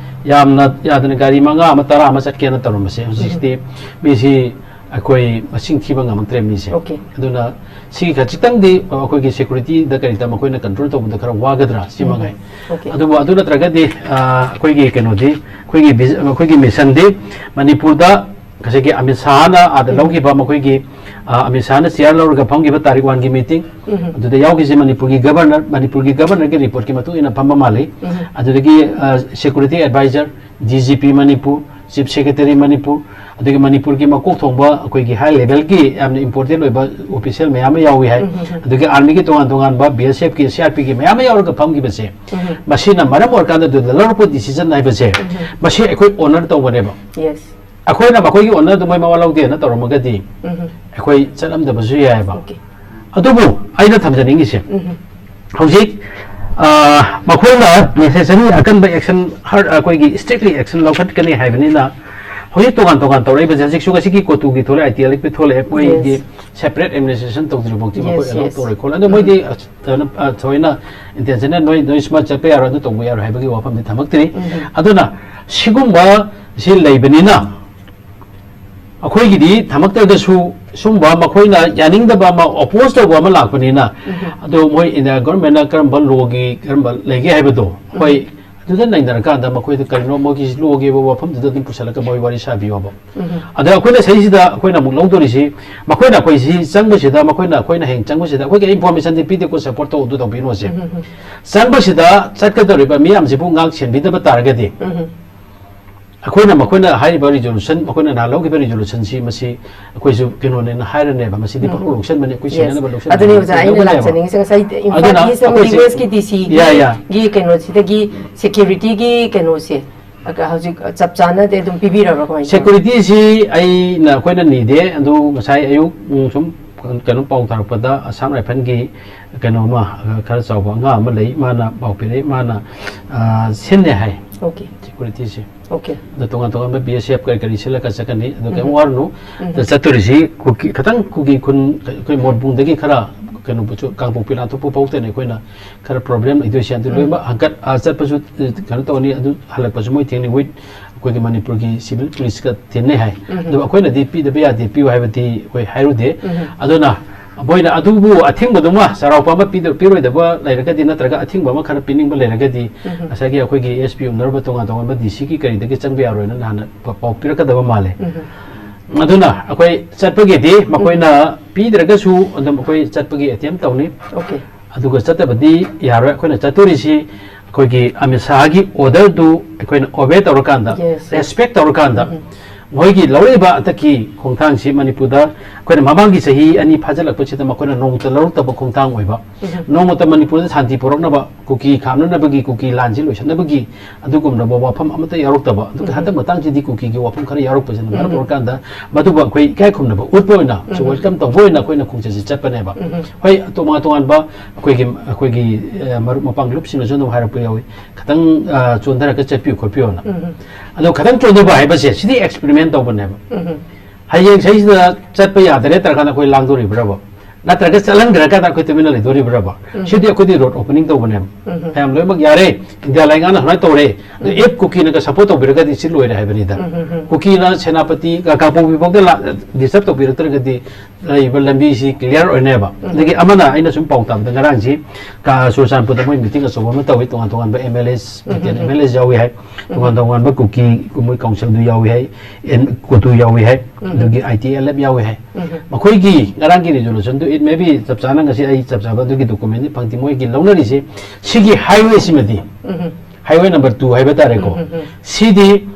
ꯌꯥꯝꯅ ꯌꯥꯗꯅ ꯒꯥꯔꯤ ꯃꯉꯥ ꯑꯃ, ꯇꯔꯥ ꯑꯃ ꯆꯠꯀꯦꯅ ꯇꯧꯔꯝꯕꯁꯦ, ꯍꯧꯖꯤꯛꯇꯤ ꯎꯝ꯫ ꯃꯤꯁꯤ ꯑꯩꯈꯣꯏ ꯃꯁꯤꯡ ꯊꯤꯕ ꯉꯝꯃꯛꯇ꯭ꯔꯦ ꯃꯤꯁꯦ꯫ Okay꯫ ꯑꯗꯨꯅ ꯁꯤꯒꯤ ꯈꯖꯤꯛꯇꯪꯗꯤ ꯑꯩꯈꯣꯏꯒꯤ securityꯗ ꯀꯔꯤꯗ ꯃꯈꯣꯏꯅ control ꯇꯧꯕꯗ ꯈꯔ ꯋꯥꯒꯗ꯭ꯔꯥ, ꯁꯤ ꯎꯝ꯫ ꯃꯉꯥꯏ꯫ Okay꯫ ꯑꯗꯨꯕꯨ ꯑꯗꯨ ꯅꯠꯇ꯭ꯔꯒꯗꯤ, ꯑ, ꯑꯩꯈꯣꯏꯒꯤ ꯀꯩꯅꯣꯗꯤ, ꯑꯩꯈꯣꯏꯒꯤ vis-, ꯑꯩꯈꯣꯏꯒꯤ missionꯗꯤ ꯃꯅꯤꯄꯨꯔꯗ ꯉꯁꯥꯏꯒꯤ ꯑꯃꯤꯠ ꯁꯥꯍꯅ ꯑꯥꯗ ꯎꯝ꯫ ꯂꯧꯈꯤꯕ, ꯃꯈꯣꯏꯒꯤ, ꯑ, ꯑꯃꯤꯠ ꯁꯥꯍꯅ chair ꯂꯧꯔꯒ ꯐꯝꯈꯤꯕ ꯇꯥꯔꯤꯛ oneꯒꯤ meeting, ꯎꯝ꯫ ꯑꯗꯨꯗ ꯌꯥꯎꯈꯤꯁꯦ ꯃꯅꯤꯄꯨꯔꯒꯤ governor, ꯃꯅꯤꯄꯨꯔꯒꯤ governorꯒꯤ reportꯀꯤ ꯃꯇꯨꯡ ꯏꯟꯅ ꯐꯝꯕ ꯃꯥꯜꯂꯤ꯫ ꯎꯝ꯫ ꯑꯗꯨꯗꯒꯤ, ꯑ, security advisor, DGP Manipur, Chief Secretary Manipur, ꯑꯗꯒꯤ ꯃꯅꯤꯄꯨꯔꯒꯤ ꯃꯀꯣꯛ ꯊꯣꯡꯕ ꯑꯩꯈꯣꯏꯒꯤ high levelꯒꯤ ꯌꯥꯝꯅ important ꯑꯣꯏꯕ official ꯃꯌꯥꯝ ꯑꯃ ꯌꯥꯎꯏ ꯍꯥꯏ꯫ ꯎꯝ, ꯎꯝ, ꯎꯝ꯫ ꯑꯗꯒꯤ armyꯒꯤ ꯇꯣꯉꯥꯟ ꯇꯣꯉꯥꯟꯕ, BSFꯀꯤ, CRPꯒꯤ ꯃꯌꯥꯝ ꯑꯃ ꯌꯥꯎꯔꯒ ꯐꯝꯈꯤꯕꯁꯦ, ꯎꯝ, ꯎꯝ꯫ ꯃꯁꯤꯅ ꯃꯔꯝ ꯑꯣꯏꯔꯀꯥꯟꯗ ꯑꯗꯨꯗ ꯂꯧꯔꯛꯄ decision ꯍꯥꯏꯕꯁꯦ, ꯎꯝ, ꯎꯝ꯫ ꯃꯁꯤ ꯑꯩꯈꯣꯏ honor ꯇꯧꯕꯅꯦꯕ꯫ Yes꯫ ꯑꯩꯈꯣꯏꯅ ꯃꯈꯣꯏꯒꯤ honor ꯑꯗꯨ ꯃꯣꯏ ꯃꯋꯥ ꯂꯧꯗꯦꯅ ꯇꯧꯔꯝꯃꯒꯗꯤ, ꯎꯝ, ꯎꯝ꯫ ꯑꯩꯈꯣꯏ ꯆꯠꯂꯝꯗꯕꯁꯨ ꯌꯥꯏꯑꯕ꯫ Okay꯫ ꯑꯗꯨꯕꯨ ꯑꯩꯅ ꯊꯝꯖꯅꯤꯡꯉꯤꯁꯦ, ꯎꯝ, ꯎꯝ꯫ ꯍꯧꯖꯤꯛ, ꯑ, ꯃꯈꯣꯏꯅ necessary ꯑꯀꯟꯕ action, hard, ꯑꯩꯈꯣꯏꯒꯤ strictly action ꯂꯧꯈꯠꯀꯅꯤ ꯍꯥꯏꯕꯅꯤꯅ, ꯍꯧꯖꯤꯛ ꯇꯣꯉꯥꯟ ꯇꯣꯉꯥꯟ ꯇꯧꯔꯛꯏꯕꯁꯦ, ꯍꯧꯖꯤꯛꯁꯨ ꯉꯁꯤꯒꯤ ꯀꯣꯇꯨꯒꯤ ꯊꯣꯛꯂꯛꯑꯦ, ITLFꯀꯤ ꯊꯣꯛꯂꯛꯑꯦ, ꯃꯣꯏꯒꯤ, yes, separate administration ꯇꯧꯗ꯭ꯔꯤꯐꯥꯎꯗꯤ ꯃꯈꯣꯏ, yes, allow, yes, ꯇꯧꯔꯣꯏ ꯈꯣꯠꯂꯣꯏ꯫ ꯑꯗꯣ ꯃꯣꯏꯗꯤ, ꯎꯝ, ꯑ, ꯊꯣꯏꯅ, ꯑ, ꯊꯣꯏꯅ intentional ꯅꯣꯏ, ꯅꯣꯏ ꯁꯨꯃꯥꯏꯅ ꯆꯠꯄ ꯌꯥꯔꯣꯏ, ꯑꯗꯨ ꯇꯧꯕ ꯌꯥꯔꯣꯏ ꯍꯥꯏꯕꯒꯤ ꯋꯥꯐꯝꯗꯤ ꯊꯝꯃꯛꯇ꯭ꯔꯤ꯫ ꯎꯝ, ꯎꯝ꯫ ꯑꯗꯨꯅ ꯁꯤꯒꯨꯝꯕ ꯁꯤ ꯂꯩꯕꯅꯤꯅ, ꯑꯩꯈꯣꯏꯒꯤꯗꯤ ꯊꯝꯃꯛꯇ꯭ꯔꯒꯁꯨ ꯁꯨꯝꯕ ꯃꯈꯣꯏꯅ ꯌꯥꯅꯤꯡꯗꯕ ꯑꯃ, ꯑꯣꯄꯣꯖ ꯇꯧꯕ ꯑꯃ ꯂꯥꯛꯄꯅꯤꯅ, ꯑꯗꯣ ꯃꯣꯏ ꯏꯟꯗꯤꯌꯥ ꯒꯣꯔꯃꯦꯟꯅ ꯀꯔꯝꯕ ꯂꯣꯒꯤ ꯀꯔꯝꯕ ꯂꯩꯒꯦ ꯍꯥꯏꯕꯗꯣ ꯑꯩꯈꯣꯏ ꯑꯗꯨꯗ ꯅꯩꯅꯔꯀꯥꯟꯗ ꯃꯈꯣꯏꯗ ꯀꯔꯤꯅꯣ ꯃꯣꯏꯒꯤ ꯂꯣꯒꯤ ꯑꯣꯏꯕ ꯋꯥꯐꯝꯗꯨꯗ ꯑꯗꯨꯝ ꯄꯨꯁꯜꯂꯒ ꯃꯣꯏ ꯋꯥꯔꯤ ꯁꯥꯕꯤꯌꯣꯕ꯫ ꯑꯗ ꯑꯩꯈꯣꯏꯅ ꯁꯤꯗꯩꯁꯤꯗ ꯑꯩꯈꯣꯏꯅ ꯑꯃꯨꯛ ꯂꯧꯗꯣꯔꯤꯁꯤ, ꯃꯈꯣꯏꯅ ꯑꯩꯈꯣꯏꯁꯤ ꯆꯪꯕꯁꯤꯗ, ꯃꯈꯣꯏꯅ ꯑꯩꯈꯣꯏꯅ ꯍꯌꯦꯡ ꯆꯪꯕꯁꯤꯗ ꯑꯩꯈꯣꯏꯒꯤ ꯏꯟꯐꯣꯔꯃꯦꯁꯟꯗꯤ ꯄꯤꯗꯦꯀꯣ, ꯁꯄꯣꯔꯠ ꯇꯧ, ꯑꯗꯨ ꯇꯧꯕꯤꯅꯣꯁꯦ꯫ ꯆꯪꯕꯁꯤꯗ ꯆꯠꯀꯗꯧꯔꯤꯕ ꯃꯤꯌꯥꯝꯁꯤꯕꯨ ꯉꯥꯛ ꯁꯦꯟꯕꯤꯗꯕ ꯇꯥꯔꯒꯗꯤ, ꯑꯩꯈꯣꯏꯅ ꯃꯈꯣꯏꯅ ꯍꯥꯏꯔꯤꯕ ꯔꯤꯖꯣꯂꯨꯁꯟ, ꯃꯈꯣꯏꯅ ꯅꯍꯥꯟ ꯂꯧꯈꯤꯕ ꯔꯤꯖꯣꯂꯨꯁꯟꯁꯤ, ꯃꯁꯤ ꯑꯩꯈꯣꯏꯁꯨ ꯀꯩꯅꯣꯅꯦꯅ ꯍꯥꯏꯔꯅꯦꯕ, ꯃꯁꯤꯗꯤ ꯄꯪꯂꯧ ꯂꯧꯁꯟꯕꯅꯦ, ꯑꯩꯈꯣꯏ ꯌꯦꯁ꯫ ꯁꯤꯟꯅꯅꯕ ꯂꯧꯁꯟꯕꯅꯦ, ꯑꯗꯨꯅꯤ ꯑꯣꯖꯥ, ꯑꯩꯅ ꯂꯧꯒꯅꯦꯕ꯫ ꯂꯥꯛꯆꯅꯤꯡꯉꯤꯁꯦ ꯉꯁꯥꯏ ꯏꯝꯐꯥꯜ ꯑꯗꯨꯅ ꯏꯁ ꯑꯃꯗꯤ ꯑꯩꯈꯣꯏꯁꯦ ꯋꯦꯁꯀꯤ ꯗꯤ ꯁꯤꯒꯤ ꯌꯥ, ꯌꯥ꯫ ꯒꯤ ꯀꯩꯅꯣꯁꯤꯗꯒꯤ, ꯁꯦꯀ꯭ꯌꯨꯔꯤꯇꯤꯒꯤ ꯀꯩꯅꯣꯁꯦ, ꯑ, ꯍꯧꯖꯤꯛ ꯆꯞ ꯆꯥꯅꯗꯤ ꯑꯗꯨꯝ ꯄꯤꯕꯤꯔꯕ꯭ꯔꯥ ꯀꯃꯥꯏꯅ ꯇꯧꯋꯤ? ꯁꯦꯀ꯭ꯌꯨꯔꯤꯇꯤꯁꯤ ꯑꯩꯅ, ꯑꯩꯈꯣꯏꯅ ꯅꯤꯗꯦ, ꯑꯗꯨ ꯉꯁꯥꯏ ꯑꯌꯨꯛ, ꯎꯝ, ꯁꯨꯝ ꯀꯩꯅꯣ ꯄꯥꯎ ꯇꯥꯔꯛꯄꯗ ꯑꯁꯥꯝ ꯔꯥꯏꯐꯜꯒꯤ ꯀꯩꯅꯣ ꯑꯃ, ꯑ, ꯈꯔ ꯆꯥꯎꯕ ꯑꯉꯥꯡ ꯑꯃ ꯂꯩ, ꯃꯥꯅ ꯄꯥꯎ ꯄꯤꯔꯛꯏ, ꯃꯥꯅ, ꯑ, ꯁꯤꯟꯅꯦ ꯍꯥꯏ ꯑꯣꯀꯦ꯫ ꯁꯦꯀ꯭ꯌꯨꯔꯤꯇꯤꯁꯦ꯫ ꯑꯣꯀꯦ꯫ ꯑꯗꯣ ꯇꯣꯉꯥꯟ ꯇꯣꯉꯥꯟꯕ ꯕꯤ ꯑꯦꯁ ꯑꯦꯐ ꯀꯔꯤ ꯀꯔꯤ ꯁꯤꯜꯂꯒ ꯆꯠꯀꯅꯤ꯫ ꯑꯗꯣ ꯀꯩꯝ ꯎꯝ꯫ ꯋꯥꯔꯨꯅꯨ꯫ ꯎꯝ꯫ ꯑꯗ ꯆꯠꯇꯣꯔꯤꯁꯤ ꯀꯨꯀꯤ, ꯈꯤꯇꯪ ꯀꯨꯀꯤ ꯈꯨꯟ, ꯑꯩꯈꯣꯏ ꯃꯣꯔꯕꯨꯡꯗꯒꯤ ꯈꯔ ꯀꯩꯅꯣ ꯀꯥꯡꯄꯣꯛꯄꯤ ꯂꯥꯟꯊꯣꯛꯄ ꯐꯥꯎꯗꯅꯤ ꯑꯩꯈꯣꯏꯅ ꯈꯔ ꯄ꯭ꯔꯣꯕ꯭ꯂꯦꯝ ꯂꯩꯗꯣꯏꯁꯦ꯫ ꯑꯗꯨ ꯎꯝ꯫ ꯂꯣꯏꯅꯃꯛ ꯍꯪꯀꯠ, ꯑ, ꯆꯠꯄꯁꯨ, ꯑ, ꯀꯩꯅꯣ ꯇꯧꯅꯤ, ꯑꯗꯨ ꯍꯜꯂꯛꯄꯁꯨ ꯃꯣꯏ ꯊꯦꯡꯅꯤ꯫ ꯋꯤꯠ ꯑꯩꯈꯣꯏꯒꯤ ꯃꯅꯤꯄꯨꯔꯒꯤ ꯁꯤꯚꯤꯜ ꯄꯨꯂꯤꯁꯀ ꯊꯦꯡꯅꯩ ꯍꯥꯏ꯫ ꯎꯝ꯫ ꯑꯗꯨ ꯑꯩꯈꯣꯏꯅꯗꯤ ꯄꯤꯗꯕ ꯌꯥꯗꯦ, ꯄꯤꯌꯨ ꯍꯥꯏꯕꯗꯤ ꯑꯩꯈꯣꯏ ꯍꯥꯏꯔꯨꯗꯦ꯫ ꯎꯝ꯫ ꯑꯗꯨꯅ ꯃꯣꯏꯅ ꯑꯗꯨꯕꯨ ꯑꯊꯤꯡꯕꯗꯨꯃ, ꯆꯥꯎꯔꯥꯛꯄ ꯑꯃ ꯄꯤꯗ-, ꯄꯤꯔꯣꯏꯗꯕ ꯂꯩꯔꯒꯗꯤ, ꯅꯠꯇ꯭ꯔꯒ ꯑꯊꯤꯡꯕ ꯑꯃ ꯈꯔ ꯄꯤꯅꯤꯡꯕ ꯂꯩꯔꯒꯗꯤ, ꯎꯝ꯫ ꯉꯁꯥꯏꯒꯤ ꯑꯩꯈꯣꯏꯒꯤ ꯑꯦꯁ ꯄꯤ ꯎꯅꯔꯕ ꯇꯣꯉꯥꯟ ꯇꯣꯉꯥꯟꯕ ꯗꯤ ꯁꯤꯒꯤ ꯀꯔꯤꯗꯒꯤ ꯆꯪꯕ ꯌꯥꯔꯣꯏꯅ ꯅꯍꯥꯟꯅ ꯄ-, ꯄꯥꯎ ꯄꯤꯔꯛꯀꯗꯕ ꯃꯥꯜꯂꯦ꯫ ꯎꯝ꯫ ꯑꯗꯨꯅ ꯑꯩꯈꯣꯏ ꯆꯠꯄꯒꯤꯗꯤ ꯃꯈꯣꯏꯅ ꯄꯤꯗ꯭ꯔꯒꯁꯨ ꯑꯗꯨꯝ ꯑꯩꯈꯣꯏ ꯆꯠꯄꯒꯤ ꯑꯦꯇꯦꯝ ꯇꯧꯅꯤ꯫ ꯑꯣꯀꯦ꯫ ꯑꯗꯨꯒ ꯆꯠꯇꯕꯗꯤ ꯌꯥꯔꯣꯏ꯫ ꯑꯩꯈꯣꯏꯅ ꯆꯠꯇꯣꯔꯤꯁꯤ ꯑꯩꯈꯣꯏꯒꯤ ꯑꯃꯤꯠ ꯁꯥꯍꯒꯤ ꯑꯣꯔꯗꯔꯗꯨ ꯑꯩꯈꯣꯏꯅ ꯑꯣꯕꯦ ꯇꯧꯔꯀꯥꯟꯗ, ꯌꯦꯁ, ꯌꯦꯁ꯫ ꯔꯦꯁꯄꯦꯛ ꯇꯧꯔꯀꯥꯟꯗ, ꯎꯝ꯫ ꯃꯣꯏꯒꯤ ꯂꯧꯔꯛꯏꯕ ꯍꯟꯗꯛꯀꯤ ꯈꯣꯡꯊꯥꯡꯁꯤ ꯃꯅꯤꯄꯨꯔꯗ ꯑꯩꯈꯣꯏꯅ ꯃꯃꯥꯡꯒꯤ ꯆꯍꯤ ꯑꯅꯤ ꯐꯥꯖꯤꯜꯂꯛꯄꯁꯤꯗ ꯃꯈꯣꯏꯅ ꯅꯣꯡꯃꯇ ꯂꯧꯔꯛꯇꯕ ꯈꯣꯡꯊꯥꯡ ꯑꯣꯏꯕ, ꯎꯝ꯫ ꯅꯣꯡꯃꯇ ꯃꯅꯤꯄꯨꯔꯗ ꯁꯥꯟꯇꯤ ꯄꯨꯔꯛꯅꯕ, ꯀꯨꯀꯤ ꯈꯥꯝꯅꯅꯕꯒꯤ, ꯀꯨꯀꯤ ꯂꯥꯟꯁꯤ ꯂꯣꯏꯁꯤꯟꯅꯕꯒꯤ ꯑꯗꯨꯒꯨꯝꯂꯕ ꯋꯥꯐꯝ ꯑꯃꯠꯇ ꯌꯥꯎꯔꯛꯇꯕ꯫ ꯑꯗꯨꯒ ꯎꯝ꯫ ꯍꯟꯗꯛ ꯃꯇꯥꯡꯁꯤꯗꯤ ꯀꯨꯀꯤꯒꯤ ꯋꯥꯐꯝ ꯈꯔ ꯌꯥꯎꯔꯛꯄꯁꯤꯅ ꯃꯔꯝ ꯎꯝ꯫ ꯑꯣꯏꯔꯀꯥꯟꯗ ꯃꯗꯨꯕꯨ ꯑꯩꯈꯣꯏ ꯏꯀꯥꯏ ꯈꯨꯝꯅꯕ ꯎꯠꯄ ꯑꯣꯏꯅ, ꯎꯝ꯫ ꯋꯦꯜꯀꯝ ꯇꯧꯕ ꯑꯣꯏꯅ ꯑꯩꯈꯣꯏꯅ ꯈꯣꯡꯆꯠꯁꯤ ꯆꯠꯄꯅꯦꯕ꯫ ꯎꯝ꯫ ꯍꯣꯏ, ꯇꯣꯉꯥꯟ ꯇꯣꯉꯥꯟꯕ ꯑꯩꯈꯣꯏꯒꯤ, ꯑꯩꯈꯣꯏꯒꯤ, ꯑ, ꯃꯔꯨꯞ ꯃꯄꯥꯡ ꯂꯨꯞꯁꯤꯡꯅꯁꯨ ꯑꯗꯨꯝ ꯍꯥꯏꯔꯛꯄ ꯌꯥꯎꯏ꯫ ꯈꯤꯇꯪ, ꯑ, ꯆꯣꯟꯊꯔꯒ ꯆꯠꯄꯤꯌꯨ ꯈꯣꯠꯄꯤꯌꯨꯅ꯫ ꯎꯝ꯫ ꯑꯗꯣ ꯈꯤꯇꯪ ꯆꯣꯟꯊꯕ ꯍꯥꯏꯕꯁꯦ ꯁꯤꯗꯤ ꯑꯦꯛꯁꯄꯦꯔꯤꯃꯦꯟ ꯇꯧꯕꯅꯦꯕ꯫ ꯎꯝ꯫ ꯍꯌꯦꯡ ꯁꯤꯗꯩꯁꯤꯗ ꯆꯠꯄ ꯌꯥꯗꯔꯦ ꯇꯧꯔꯀꯥꯟꯗ ꯑꯩꯈꯣꯏ ꯂꯥꯡꯗꯣꯔꯤꯕ꯭ꯔꯕ? ꯅꯠꯇ꯭ꯔꯒ ꯆꯠꯍꯟꯈ꯭ꯔꯀꯥꯟꯗ ꯑꯩꯈꯣꯏ ꯇꯨꯃꯤꯟꯅ ꯂꯩꯗꯣꯔꯤꯕ꯭ꯔꯕ? ꯎꯝ꯫ ꯁꯤꯗꯤ ꯑꯩꯈꯣꯏꯗꯤ ꯔꯣꯗ ꯑꯣꯄꯅꯤꯡ ꯇꯧꯕꯅꯦꯕ꯫ ꯎꯝ꯫ ꯃꯌꯥꯝ ꯂꯣꯏꯅꯃꯛ ꯌꯥꯔꯦ, ꯏꯟꯗꯤꯌꯥ ꯂꯩꯉꯥꯛꯅ ꯁꯨꯃꯥꯏꯅ ꯇꯧꯔꯦ, ꯑꯗꯣ ꯎꯝ꯫ ꯑꯦꯞ ꯀꯨꯀꯤꯅꯒ ꯁꯞꯄꯣꯔꯠ ꯇꯧꯕꯤꯔꯒꯗꯤ ꯁꯤ ꯂꯣꯏꯔꯦ ꯍꯥꯏꯕꯅꯤꯗ꯫ ꯎꯝ, ꯎꯝ, ꯎꯝ꯫ ꯀꯨꯀꯤꯅ ꯁꯦꯅꯥꯄꯇꯤ, ꯀꯥꯡꯄꯣꯛꯄꯤ ꯐꯥꯎꯗ ꯗꯤꯁꯇꯔꯕ ꯇꯧꯕꯤꯔꯛꯇ꯭ꯔꯒꯗꯤ ꯂꯩꯔꯤꯕ ꯂꯝꯕꯤꯁꯤ ꯀ꯭ꯂꯤꯌꯥꯔ ꯑꯣꯏꯅꯦꯕ꯫ ꯎꯝ꯫ ꯑꯗꯒꯤ ꯑꯃꯅ, ꯑꯩꯅ ꯁꯨꯝ ꯄꯥꯎ ꯇꯥꯕꯗ, ꯉꯔꯥꯡꯁꯤ ꯀ-, ꯆꯨꯔꯆꯥꯟꯄꯨꯔꯗ ꯃꯣꯏ ꯃꯤꯇꯤꯡ ꯑꯆꯧꯕ ꯑꯃ ꯇꯧꯏ, ꯇꯣꯉꯥꯟ ꯇꯣꯉꯥꯟꯕ ꯑꯦꯝ ꯑꯦꯜ ꯑꯦꯁ, ꯎꯝ, ꯎꯝ, ꯎꯝ꯫ ꯑꯦꯝ ꯑꯦꯜ ꯑꯦꯁ ꯌꯥꯎꯏ ꯍꯥꯏ, ꯎꯝ꯫ ꯇꯣꯉꯥꯟ ꯇꯣꯉꯥꯟꯕ ꯀꯨꯀꯤ ꯃꯣꯏ ꯀꯥꯎꯟꯁꯤꯜꯗꯨ ꯌꯥꯎꯏ ꯍꯥꯏ, ꯑꯦꯟ ꯀꯣꯇꯨ ꯌꯥꯎꯏ ꯍꯥꯏ, ꯎꯝ꯫ ꯑꯗꯒꯤ ꯑꯥꯏ ꯇꯤ ꯑꯦꯜ ꯑꯦꯐ ꯌꯥꯎꯏ ꯍꯥꯏ꯫ ꯎꯝ꯫ ꯃꯈꯣꯏꯒꯤ ꯉꯔꯥꯡꯒꯤ ꯔꯤꯖꯣꯂꯨꯁꯟꯗꯨ, it may be, ꯆꯞ ꯆꯥꯅ ꯉꯁꯤ ꯑꯩ ꯆꯞ ꯆꯥꯕ ꯑꯗꯨꯒꯤ ꯗꯣꯀꯨꯃꯦꯟꯗꯤ ꯐꯪꯗꯦ, ꯃꯣꯏꯒꯤ ꯂꯧꯅꯔꯤꯁꯦ ꯁꯤꯒꯤ ꯍꯥꯏꯋꯦꯁꯤꯃꯗꯤ, ꯎꯝ꯫ ꯍꯥꯏꯋꯦ ꯅꯝꯕꯔ ꯇꯨ ꯍꯥꯏꯕ ꯇꯥꯔꯦꯀꯣ, ꯎꯝ, ꯎꯝ, ꯎꯝ꯫ ꯁꯤꯗꯤ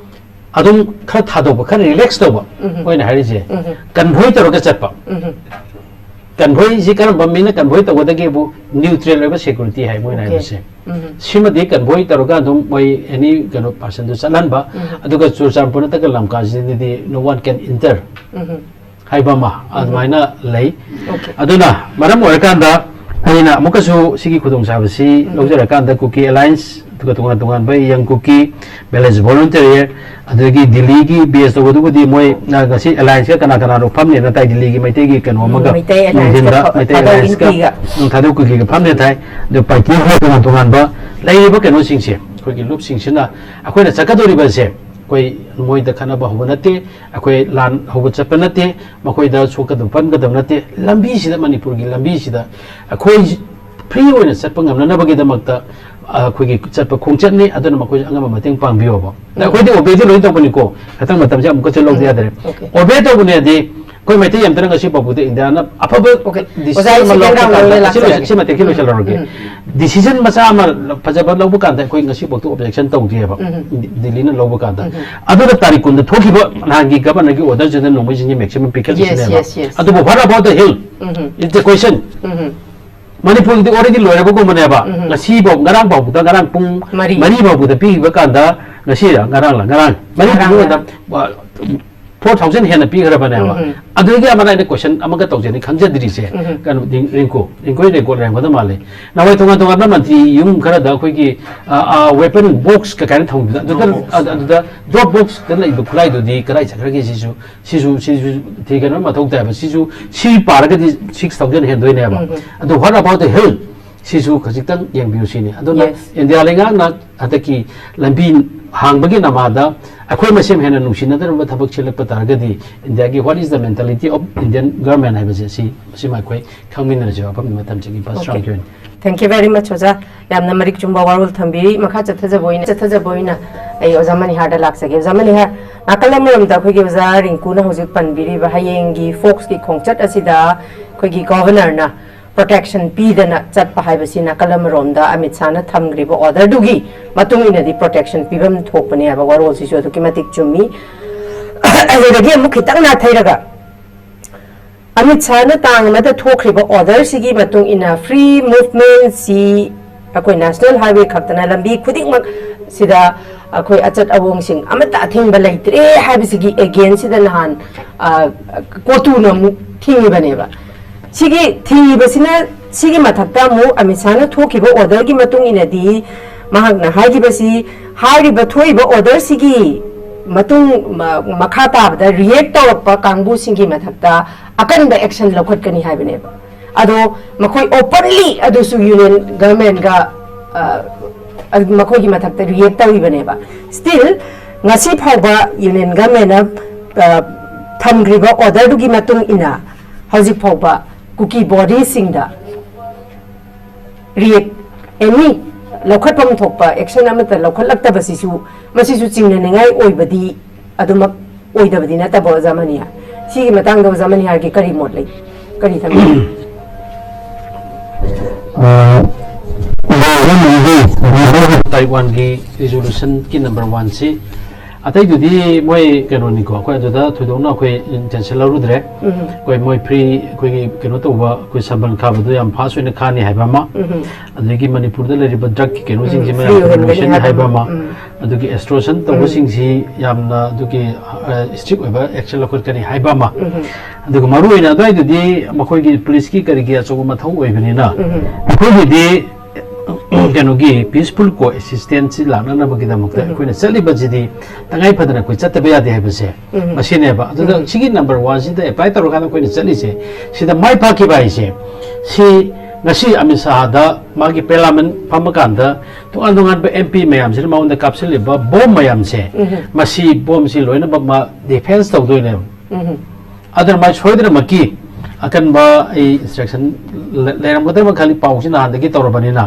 ꯑꯗꯨꯝ ꯈꯔ ꯊꯥꯗꯣꯛꯄ, ꯈꯔ ꯔꯤꯂꯦꯛꯁ ꯇꯧꯕ, ꯎꯝ꯫ ꯃꯣꯏꯅ ꯍꯥꯏꯔꯤꯁꯦ ꯎꯝ꯫ ꯀꯟꯚꯣꯏ ꯇꯧꯔꯒ ꯆꯠꯄ꯫ ꯎꯝ꯫ ꯀꯟꯚꯣꯏꯁꯤ ꯀꯔꯝꯕ ꯃꯤꯅ ꯀꯟꯚꯣꯏ ꯇꯧꯒꯗꯒꯦꯕꯨ, ꯅ꯭ꯌꯨꯇ꯭ꯔꯦꯜ ꯑꯣꯏꯕ ꯁꯦꯀ꯭ꯌꯨꯔꯤꯇꯤ ꯍꯥꯏ ꯃꯣꯏꯅ ꯑꯣꯀꯦ꯫ ꯍꯥꯏꯕꯁꯦ꯫ ꯎꯝ꯫ ꯁꯤꯃꯗꯤ ꯀꯟꯚꯣꯏ ꯇꯧꯔꯒ ꯑꯗꯨꯝ ꯃꯣꯏ ꯑꯦꯅꯤ ꯀꯩꯅꯣ ꯄꯥꯔꯁꯟꯗꯨ ꯆꯠꯍꯟꯕ, ꯎꯝ꯫ ꯑꯗꯨꯒ ꯆꯨꯔꯆꯥꯟꯄꯨꯔ ꯅꯠꯇ꯭ꯔꯒ ꯂꯝꯀꯥꯁꯤꯗꯗꯤ no one can enter ꯎꯝ꯫ ꯍꯥꯏꯕ ꯑꯃ ꯎꯝ꯫ ꯑꯗꯨꯃꯥꯏꯅ ꯂꯩ꯫ ꯑꯣꯀꯦ꯫ ꯑꯗꯨꯅ ꯃꯔꯝ ꯑꯣꯏꯔꯀꯥꯟꯗ ꯑꯩꯅ ꯑꯃꯨꯛꯀꯁꯨ ꯁꯤꯒꯤ ꯈꯨꯗꯣꯡꯆꯥꯕꯁꯤ ꯎꯝ꯫ ꯂꯧꯖꯔꯀꯥꯟꯗ ꯀꯨꯀꯤ ꯑꯦꯂꯥꯏꯟꯁ, ꯑꯗꯨꯒ ꯇꯣꯉꯥꯟ ꯇꯣꯉꯥꯟꯕ ꯌꯪ ꯀꯨꯀꯤ, ꯚꯤꯂꯦꯖ ꯚꯣꯂꯨꯟꯇꯤꯌꯔ, ꯑꯗꯒꯤ ꯗꯤꯜꯂꯤꯒꯤ ꯕꯦꯁ ꯇꯧꯕꯗꯨꯕꯨꯗꯤ ꯃꯣꯏ, ꯑ, ꯉꯁꯤ ꯑꯦꯂꯥꯏꯟꯁꯀ ꯀꯅꯥ ꯀꯅꯥꯅꯣ ꯐꯝꯅꯦꯅ ꯇꯥꯏ, ꯗꯤꯜꯂꯤꯒꯤ ꯃꯩꯇꯩꯒꯤ ꯀꯩꯅꯣ ꯎꯝ, ꯑꯃꯒ ꯃꯩꯇꯩ ꯑꯦꯂꯥꯏꯟꯁꯀ ꯅꯨꯡꯊꯤꯟꯗ ꯐ-, ꯃꯩꯇꯩ ꯊꯥꯗꯧ ꯑꯦꯂꯥꯏꯟꯁꯀ, ꯏꯟꯗꯤꯒ꯫ ꯎꯝ, ꯊꯥꯗꯧ ꯀꯨꯀꯤꯒ ꯐꯝꯅꯦ ꯊꯥꯏ꯫ ꯑꯗꯨ ꯄꯥꯔꯇꯤ ꯈꯔ ꯇꯣꯉꯥꯟ ꯇꯣꯉꯥꯟꯕ ꯂꯩꯔꯤꯕ ꯀꯩꯅꯣꯁꯤꯡꯁꯦ, ꯑꯩꯈꯣꯏꯒꯤ ꯂꯨꯞꯁꯤꯡꯁꯤꯅ ꯑꯩꯈꯣꯏꯅ ꯆꯠꯀꯗꯧꯔꯤꯕꯁꯦ, ꯑꯩꯈꯣꯏ ꯃꯣꯏꯗ ꯈꯠꯅꯕ ꯍꯧꯕ ꯅꯠꯇꯦ, ꯑꯩꯈꯣꯏ ꯂꯥꯟ ꯍꯧꯕ ꯆꯠꯄ ꯅꯠꯇꯦ, ꯃꯈꯣꯏꯗ ꯁꯣꯛꯀꯗꯕ ꯄꯟꯒꯗꯕ ꯅꯠꯇꯦ꯫ ꯂꯝꯕꯤꯁꯤꯗ, ꯃꯅꯤꯄꯨꯔꯒꯤ ꯂꯝꯕꯤꯁꯤꯗ ꯑꯩꯈꯣꯏ ꯐ꯭ꯔꯤ ꯑꯣꯏꯅ ꯆꯠꯄ ꯉꯝꯅꯅꯕꯒꯤꯗꯃꯛꯇ, ꯑ, ꯑꯩꯈꯣꯏꯒꯤ ꯆꯠꯄ ꯈꯣꯡꯆꯠꯅꯤ꯫ ꯑꯗꯨꯅ ꯃꯈꯣꯏꯁꯨ ꯑꯉꯝꯕ ꯃꯇꯦꯡ ꯄꯥꯡꯕꯤꯌꯣꯕ꯫ ꯑꯗ ꯎꯝ꯫ ꯑꯩꯈꯣꯏꯗꯤ ꯑꯣꯕꯦꯗꯤ ꯂꯣꯏ ꯇꯧꯕꯅꯤꯀꯣ꯫ ꯈꯤꯇꯪ ꯃꯇꯝꯁꯦ ꯑꯃꯨꯛꯀꯁꯨ ꯂꯧꯗ ꯎꯝ꯫ ꯌꯥꯗ꯭ꯔꯦ꯫ ꯑꯣꯀꯦ꯫ ꯑꯣꯕꯦ ꯇꯧꯕꯅꯦꯗꯤ ꯑꯩꯈꯣꯏ ꯃꯩꯇꯩ ꯑꯝꯇꯅ ꯉꯁꯤ ꯐꯥꯎꯕꯗ ꯏꯟꯗꯤꯌꯥꯅ ꯑꯐꯕ ꯑꯣꯀꯦ꯫ ꯗꯤꯁꯤꯖꯟ ꯑꯣꯖꯥ, ꯑꯩ ꯑꯃ ꯁꯦꯀꯦꯟ ꯂꯧꯔꯛꯄ ꯔꯥꯎꯟ ꯀꯥꯟꯗ, ꯂꯣꯏꯔ ꯁꯤ ꯂꯣꯏꯁ-, ꯂꯥꯛꯆꯔꯒꯦ꯫ ꯁꯤ ꯃꯇꯦꯛꯁꯤ ꯎꯝ꯫ ꯂꯣꯏꯁꯤꯜꯂꯔꯒꯦ꯫ ꯎꯝ꯫ ꯗꯤꯁꯤꯖꯟ ꯃꯆꯥ ꯑꯃ ꯐꯖꯕ ꯂꯧꯕ ꯀꯥꯟꯗ ꯑꯩꯈꯣꯏ ꯉꯁꯤ ꯐꯥꯎꯗ ꯑꯣꯕꯖꯦꯛꯁꯟ ꯇꯧꯗꯦꯕ꯫ ꯎꯝ꯫ ꯗꯤ-, ꯗꯤꯜꯂꯤꯅ ꯂꯧꯕ ꯀꯥꯟꯗ꯫ ꯎꯝ꯫ ꯑꯗꯨꯅ ꯇꯥꯔꯤꯛ ꯀꯨꯟꯗ ꯊꯣꯛꯈꯤꯕ ꯅꯍꯥꯟꯒꯤ ꯒꯚꯔꯅꯔꯒꯤ ꯑꯣꯔꯗꯔꯁꯤꯗ ꯅꯣꯡꯃꯩꯁꯤꯡꯁꯦ ꯃꯦꯛꯁꯤꯃꯝ ꯄꯤꯈꯠꯂꯤꯁꯤꯅꯦꯕ꯫ Yes, yes, yes꯫ ꯑꯗꯨꯕꯨ what about the hill? Um. It's a question꯫ Um. ꯃꯅꯤꯄꯨꯔꯒꯤꯗꯤ already ꯂꯣꯏꯔꯕꯒꯨꯝꯕꯅꯦꯕ꯫ ꯎꯝ꯫ ꯉꯁꯤ ꯐꯥꯎ, ꯉꯔꯥꯡ ꯐꯥꯎꯕꯗ, ꯉꯔꯥꯡ ꯄꯨꯡ ꯃꯔꯤ꯫ ꯃꯔꯤ ꯐꯥꯎꯕꯗ ꯄꯤꯈꯤꯕ ꯀꯥꯟꯗ, ꯉꯁꯤꯔ, ꯉꯔꯥꯡꯂ, ꯉꯔꯥꯡ, ꯃꯔꯤ ꯉꯔꯥꯡ꯫ ꯐꯥꯎꯕꯗ, ꯑ, ꯐꯣꯔ ꯊꯥꯎꯖꯟ ꯍꯦꯟꯅ ꯄꯤꯈ꯭ꯔꯕꯅꯦꯕ꯫ ꯑꯗꯨꯗꯒꯤ ꯑꯃꯅ ꯑꯩꯅ ꯀꯣꯏꯁꯟ ꯑꯃꯒ ꯇꯧꯖꯦꯅ ꯈꯪꯖꯗ꯭ꯔꯤꯁꯦ, ꯀꯩꯅꯣ, ꯔꯤꯡ-, ꯔꯤꯡꯀꯨ, ꯔꯤꯡꯀꯨ ꯔꯦꯀꯣꯔꯠ ꯂꯩꯔꯝꯒꯗꯕ ꯃꯥꯜꯂꯦ꯫ ꯅꯍꯥꯟꯋꯥꯏ ꯇꯣꯉꯥꯟ ꯇꯣꯉꯥꯟꯕ ꯃꯟꯇ꯭ꯔꯤ ꯌꯨꯝ ꯈꯔꯗ ꯑꯩꯈꯣꯏꯒꯤ, ꯑ, ꯑ, ꯋꯦꯄꯟ ꯕꯣꯛꯁ ꯀ ꯀꯥꯏꯅ ꯊꯝꯕꯗ, ꯑꯗꯨꯗ, ꯗ꯭ꯔꯣꯞ ꯕꯣꯛꯁ꯫ ꯑꯗ-, ꯑꯗꯨꯗ ꯗ꯭ꯔꯣꯞ ꯕꯣꯛꯁꯇ ꯂꯩꯕ ꯈꯨꯠꯂꯥꯏꯗꯨꯗꯤ ꯀꯗꯥꯏ ꯆꯠꯈ꯭ꯔꯒꯦ? ꯁꯤꯁꯨ, ꯁꯤꯁꯨ, ꯁꯤꯁꯨ ꯊꯤꯒꯠꯅꯕ ꯃꯊꯧ ꯇꯥꯏꯕ꯫ ꯁꯤꯁꯨ, ꯁꯤ ꯄꯥꯔꯒꯗꯤ ꯁꯤꯛꯁ ꯊꯥꯎꯖꯟ ꯍꯦꯟꯗꯣꯏꯅꯦꯕ꯫ ꯑꯗꯣ what about the health? ꯁꯤꯁꯨ ꯈꯖꯤꯛꯇꯪ ꯌꯦꯡꯕꯤꯌꯨ ꯁꯤꯅꯤ꯫ ꯑꯗꯨꯅ Yes. ꯏꯟꯗꯤꯌꯥ ꯂꯩꯉꯥꯛꯅ ꯍꯟꯗꯛꯀꯤ ꯂꯝꯕꯤ ꯍꯥꯡꯕꯒꯤ ꯅꯃꯥꯗ ꯑꯩꯈꯣꯏ ꯃꯁꯦꯝ ꯍꯦꯟꯅ ꯅꯨꯡꯁꯤꯅꯗꯅꯕ ꯊꯕꯛ ꯁꯤꯜꯂꯛꯄ ꯇꯥꯔꯒꯗꯤ ꯏꯟꯗꯤꯌꯥꯒꯤ what is the mentality of Indian government ꯍꯥꯏꯕꯁꯦ ꯁꯤ, ꯃꯁꯤꯃ ꯑꯩꯈꯣꯏ ꯈꯪꯃꯤꯟꯅꯔꯁꯤ ꯋꯥꯐꯝꯗꯨ ꯃꯇꯝꯁꯤꯒꯤ ꯐꯥꯔꯁ ꯔꯥꯎꯟꯒꯤ ꯑꯣꯏꯅ꯫ Thank you very much, ꯑꯣꯖꯥ꯫ ꯌꯥꯝꯅ ꯃꯔꯤꯛ ꯆꯨꯝꯕ ꯋꯥꯔꯣꯜ ꯊꯝꯕꯤꯔꯤ꯫ ꯃꯈꯥ ꯆꯠꯊꯖꯕ ꯑꯣꯏꯅ, ꯆꯠꯊꯖꯕ ꯑꯣꯏꯅ ꯑꯩ ꯑꯣꯖꯥ ꯃꯅꯤꯍꯥꯔꯗ ꯂꯥꯛꯆꯒꯦ꯫ ꯑꯣꯖꯥ ꯃꯅꯤꯍꯥꯔ, ꯅꯥꯀꯜ ꯑꯃꯔꯣꯝꯗ ꯑꯩꯈꯣꯏꯒꯤ ꯑꯣꯖꯥ ꯔꯤꯡꯀꯨꯅ ꯍꯧꯖꯤꯛ ꯄꯟꯕꯤꯔꯤꯕ ꯍꯌꯦꯡꯒꯤ ꯐꯣꯛꯁꯀꯤ ꯈꯣꯡꯆꯠ ꯑꯁꯤꯗ ꯑꯩꯈꯣꯏꯒꯤ ꯒꯣꯚꯔꯅꯔꯅ ꯄ꯭ꯔꯣꯇꯦꯛꯁꯟ ꯄꯤꯗꯅ ꯆꯠꯄ ꯍꯥꯏꯕꯁꯤ ꯅꯥꯀꯜ ꯑꯃꯔꯣꯝꯗ ꯑꯃꯤꯠ ꯁꯥꯍꯅ ꯊꯝꯈ꯭ꯔꯤꯕ ꯑꯣꯔꯗꯔꯗꯨꯒꯤ ꯃꯇꯨꯡ ꯏꯟꯅꯗꯤ ꯄ꯭ꯔꯣꯇꯦꯛꯁꯟ ꯄꯤꯐꯝ ꯊꯣꯛꯄꯅꯦ ꯍꯥꯏꯕ ꯋꯥꯔꯣꯜꯁꯤꯁꯨ ꯑꯗꯨꯛꯀꯤ ꯃꯇꯤꯛ ꯆꯨꯝꯃꯤ꯫ ꯑꯗꯨꯗꯒꯤ ꯑꯃꯨꯛ ꯈꯤꯇꯪ ꯅꯥꯊꯩꯔꯒ ꯑꯃꯤꯠ ꯁꯥꯍꯅ ꯇꯥꯡ ꯑꯃꯗ ꯊꯣꯛꯈ꯭ꯔꯤꯕ ꯑꯣꯔꯗꯔꯁꯤꯒꯤ ꯃꯇꯨꯡ ꯏꯟꯅ ꯐ꯭ꯔꯤ ꯃꯨꯚꯃꯦꯟꯁꯤ ꯑꯩꯈꯣꯏ ꯅꯦꯁꯅꯦꯜ ꯍꯥꯏꯋꯦ ꯈꯛꯇꯅ ꯂꯝꯕꯤ ꯈꯨꯗꯤꯡꯃꯛ ꯁꯤꯗ ꯑꯩꯈꯣꯏ ꯑꯆꯠ ꯑꯋꯣꯡꯁꯤꯡ ꯑꯃꯠꯇ ꯑꯊꯤꯡꯕ ꯂꯩꯇ꯭ꯔꯦ ꯍꯥꯏꯕꯁꯤꯒꯤ ꯑꯦꯒꯦꯟꯁꯤꯗ ꯅꯍꯥꯟ, ꯑ, ꯀꯣꯇꯨꯅ ꯑꯃꯨꯛ ꯊꯤꯡꯉꯤꯕꯅꯦꯕ꯫ ꯁꯤꯒꯤ ꯊꯤꯡꯉꯤꯕꯁꯤꯅ, ꯁꯤꯒꯤ ꯃꯊꯛꯇ ꯑꯃꯨꯛ ꯑꯃꯤꯠ ꯁꯥꯍꯅ ꯊꯣꯛꯈꯤꯕ ꯑꯣꯔꯗꯔꯒꯤ ꯃꯇꯨꯡ ꯏꯟꯅꯗꯤ ꯃꯍꯥꯛꯅ ꯍꯥꯏꯈꯤꯕꯁꯤ ꯍꯥꯏꯔꯤꯕ ꯊꯣꯛꯏꯕ ꯑꯣꯔꯗꯔꯁꯤꯒꯤ ꯃꯇꯨꯡ ꯃ-, ꯃꯈꯥ ꯇꯥꯕꯗ ꯔꯤꯌꯦꯛ ꯇꯧꯔꯛꯄ ꯀꯥꯡꯕꯨꯁꯤꯡꯒꯤ ꯃꯊꯛꯇ ꯑꯀꯟꯕ ꯑꯦꯛꯁꯟ ꯂꯧꯈꯠꯀꯅꯤ ꯍꯥꯏꯕꯅꯦꯕ꯫ ꯑꯗꯣ ꯃꯈꯣꯏ ꯑꯣꯄꯟꯂꯤ ꯑꯗꯨꯁꯨ ꯌꯨꯅꯤꯌꯟ ꯒꯚꯔꯟꯃꯦꯟꯒ, ꯑ, ꯑ, ꯃꯈꯣꯏꯒꯤ ꯃꯊꯛꯇ ꯔꯤꯌꯦꯛ ꯇꯧꯔꯤꯕꯅꯦꯕ꯫ ꯁ꯭ꯇꯤꯜ ꯉꯁꯤ ꯐꯥꯎꯕ ꯌꯨꯅꯤꯌꯟ ꯒꯚꯔꯟꯃꯦꯟꯅ, ꯑ, ꯊꯝꯈ꯭ꯔꯤꯕ ꯑꯣꯔꯗꯔꯗꯨꯒꯤ ꯃꯇꯨꯡ ꯏꯟꯅ ꯍꯧꯖꯤꯛ ꯐꯥꯎꯕ ꯀꯨꯀꯤ ꯕꯣꯗꯤꯁꯤꯡꯗ ꯔꯤꯌꯦꯛ, ꯑꯦꯅꯤ ꯂꯧꯈꯠꯐꯝ ꯊꯣꯛꯄ ꯑꯦꯛꯁꯟ ꯑꯃꯠꯇ ꯂꯧꯈꯠꯂꯛꯇꯕꯁꯤꯁꯨ, ꯃꯁꯤꯁꯨ ꯆꯤꯡꯅꯅꯤꯡꯉꯥꯏ ꯑꯣꯏꯕꯗꯤ ꯑꯗꯨꯃꯛ ꯑꯣꯏꯗꯕꯗꯤ ꯅꯠꯇꯕ, ꯑꯣꯖꯥ ꯃꯅꯤꯍꯥꯔ꯫ ꯁꯤꯒꯤ ꯃꯇꯥꯡꯗ ꯑꯣꯖꯥ ꯃꯅꯤꯍꯥꯔꯒꯤ ꯀꯔꯤ ꯃꯣꯠ ꯂꯩ? ꯀꯔꯤ ꯊꯝꯕꯤꯅꯤꯡꯉꯤ? ꯑ, ꯇꯥꯔꯤꯛ ꯋꯥꯟꯒꯤ ꯔꯤꯖꯣꯂꯨꯁꯟꯒꯤ ꯅꯝꯕꯔ ꯋꯥꯟꯁꯤ ꯑꯇꯩꯗꯨꯗꯤ ꯃꯣꯏ ꯀꯩꯅꯣꯅꯤꯀꯣ, ꯑꯩꯈꯣꯏ ꯑꯗꯨꯗ ꯊꯣꯏꯗꯣꯛꯅ ꯑꯩꯈꯣꯏ ꯆꯦꯟꯁꯤꯜꯍꯧꯔꯨꯗ꯭ꯔꯦ꯫ ꯑꯩꯈꯣꯏ ꯃꯣꯏ ꯐ꯭ꯔꯤ, ꯑꯩꯈꯣꯏꯒꯤ ꯀꯩꯅꯣ ꯇꯧꯕ, ꯑꯩꯈꯣꯏ ꯁꯝꯕꯜ ꯈꯥꯕꯗꯣ ꯌꯥꯝ ꯐꯥꯁ ꯑꯣꯏꯅ ꯈꯥꯅꯤ ꯍꯥꯏꯕ ꯑꯃ, ꯑꯗꯒꯤ ꯃꯅꯤꯄꯨꯔꯗ ꯂꯩꯔꯤꯕ ꯗ꯭ꯔꯛꯀꯤ ꯀꯩꯅꯣꯁꯤꯡꯁꯤ ꯎꯝ, ꯃꯌꯥꯝ ꯐ꯭ꯔꯤ ꯑꯣꯏꯍꯟꯒꯅꯤ ꯂꯣꯏꯁꯤꯟꯅꯤ ꯍꯥꯏꯕ ꯍꯥꯏꯕ ꯑꯃ, ꯑꯃ꯫ ꯎꯝ꯫ ꯑꯗꯨꯒꯤ ꯑꯦꯛꯁꯇꯣꯔꯁꯟ ꯇꯧꯕꯁꯤꯡꯁꯤ ꯌꯥꯝꯅ ꯑꯗꯨꯒꯤ ꯏꯁꯇ꯭ꯔꯤꯛ ꯑꯣꯏꯕ ꯑꯦꯛꯁꯟ ꯂꯧꯈꯠꯀꯅꯤ ꯍꯥꯏꯕ ꯑꯃ, ꯑꯗꯨꯒ ꯃꯔꯨ ꯑꯣꯏꯅ ꯑꯗꯨꯋꯥꯏꯗꯨꯗꯤ ꯃꯈꯣꯏꯒꯤ ꯄꯨꯂꯤꯁꯀꯤ ꯀꯔꯤꯒꯤ ꯑꯆꯧꯕ ꯃꯊꯧ ꯑꯣꯏꯕꯅꯤꯅ, ꯑꯩꯈꯣꯏꯒꯤꯗꯤ ꯀꯩꯅꯣꯒꯤ ꯄꯤꯁꯐꯨꯜ ꯀꯣ ꯑꯦꯛꯁꯤꯁꯇꯦꯟꯁꯁꯤ ꯂꯥꯛꯅꯅꯕꯒꯤꯗꯃꯛꯇ ꯑꯩꯈꯣꯏꯅ ꯆꯠꯂꯤꯕꯁꯤꯗꯤ ꯇꯉꯥꯏ ꯐꯗꯅ ꯑꯩꯈꯣꯏ ꯆꯠꯇꯕ ꯌꯥꯗꯦ ꯍꯥꯏꯕꯁꯦ ꯃꯁꯤꯅꯦꯕ꯫ ꯑꯗꯨꯗ ꯁꯤꯒꯤ ꯅꯝꯕꯔ ꯋꯥꯟꯁꯤꯗ ꯑꯦꯄ꯭ꯂꯥꯏ ꯇꯧꯔꯀꯥꯟꯗ ꯑꯩꯈꯣꯏꯅ ꯆꯠꯂꯤꯁꯦ, ꯁꯤꯗ ꯃꯥꯏ ꯄꯥꯛꯈꯤꯕ ꯍꯥꯏꯁꯦ, ꯁꯤ ꯉꯁꯤ ꯑꯃꯤꯠ ꯁꯥꯍꯗ ꯃꯥꯒꯤ ꯄꯥꯔꯂꯤꯌꯥꯃꯦꯟ ꯐꯝꯃꯀꯥꯟꯗ ꯇꯣꯉꯥꯟ ꯇꯣꯉꯥꯟꯕ ꯑꯦꯝ ꯄꯤ ꯃꯌꯥꯝꯁꯤꯅ ꯃꯉꯣꯟꯗ ꯀꯥꯞꯁꯤꯜꯂꯤꯕ ꯕꯣꯝ ꯃꯌꯥꯝꯁꯦ, ꯃꯁꯤ ꯕꯣꯝꯁꯤ ꯂꯣꯏꯅꯃꯛ ꯃꯥ ꯗꯤꯐꯦꯟꯁ ꯇꯧꯗꯣꯏꯅꯦꯕ꯫ ꯑꯗꯨꯅ ꯃꯥꯏ ꯁꯣꯏꯗꯅꯃꯛꯀꯤ ꯑꯀꯟꯕ ꯑꯩ ꯏꯟꯁꯇ꯭ꯔꯛꯁꯟ ꯂꯩꯔꯝꯒꯗꯕ ꯈꯜꯂꯤ, ꯄꯥꯎꯁꯤ ꯅꯍꯥꯟꯗꯒꯤ ꯇꯧꯔꯕꯅꯤꯅ꯫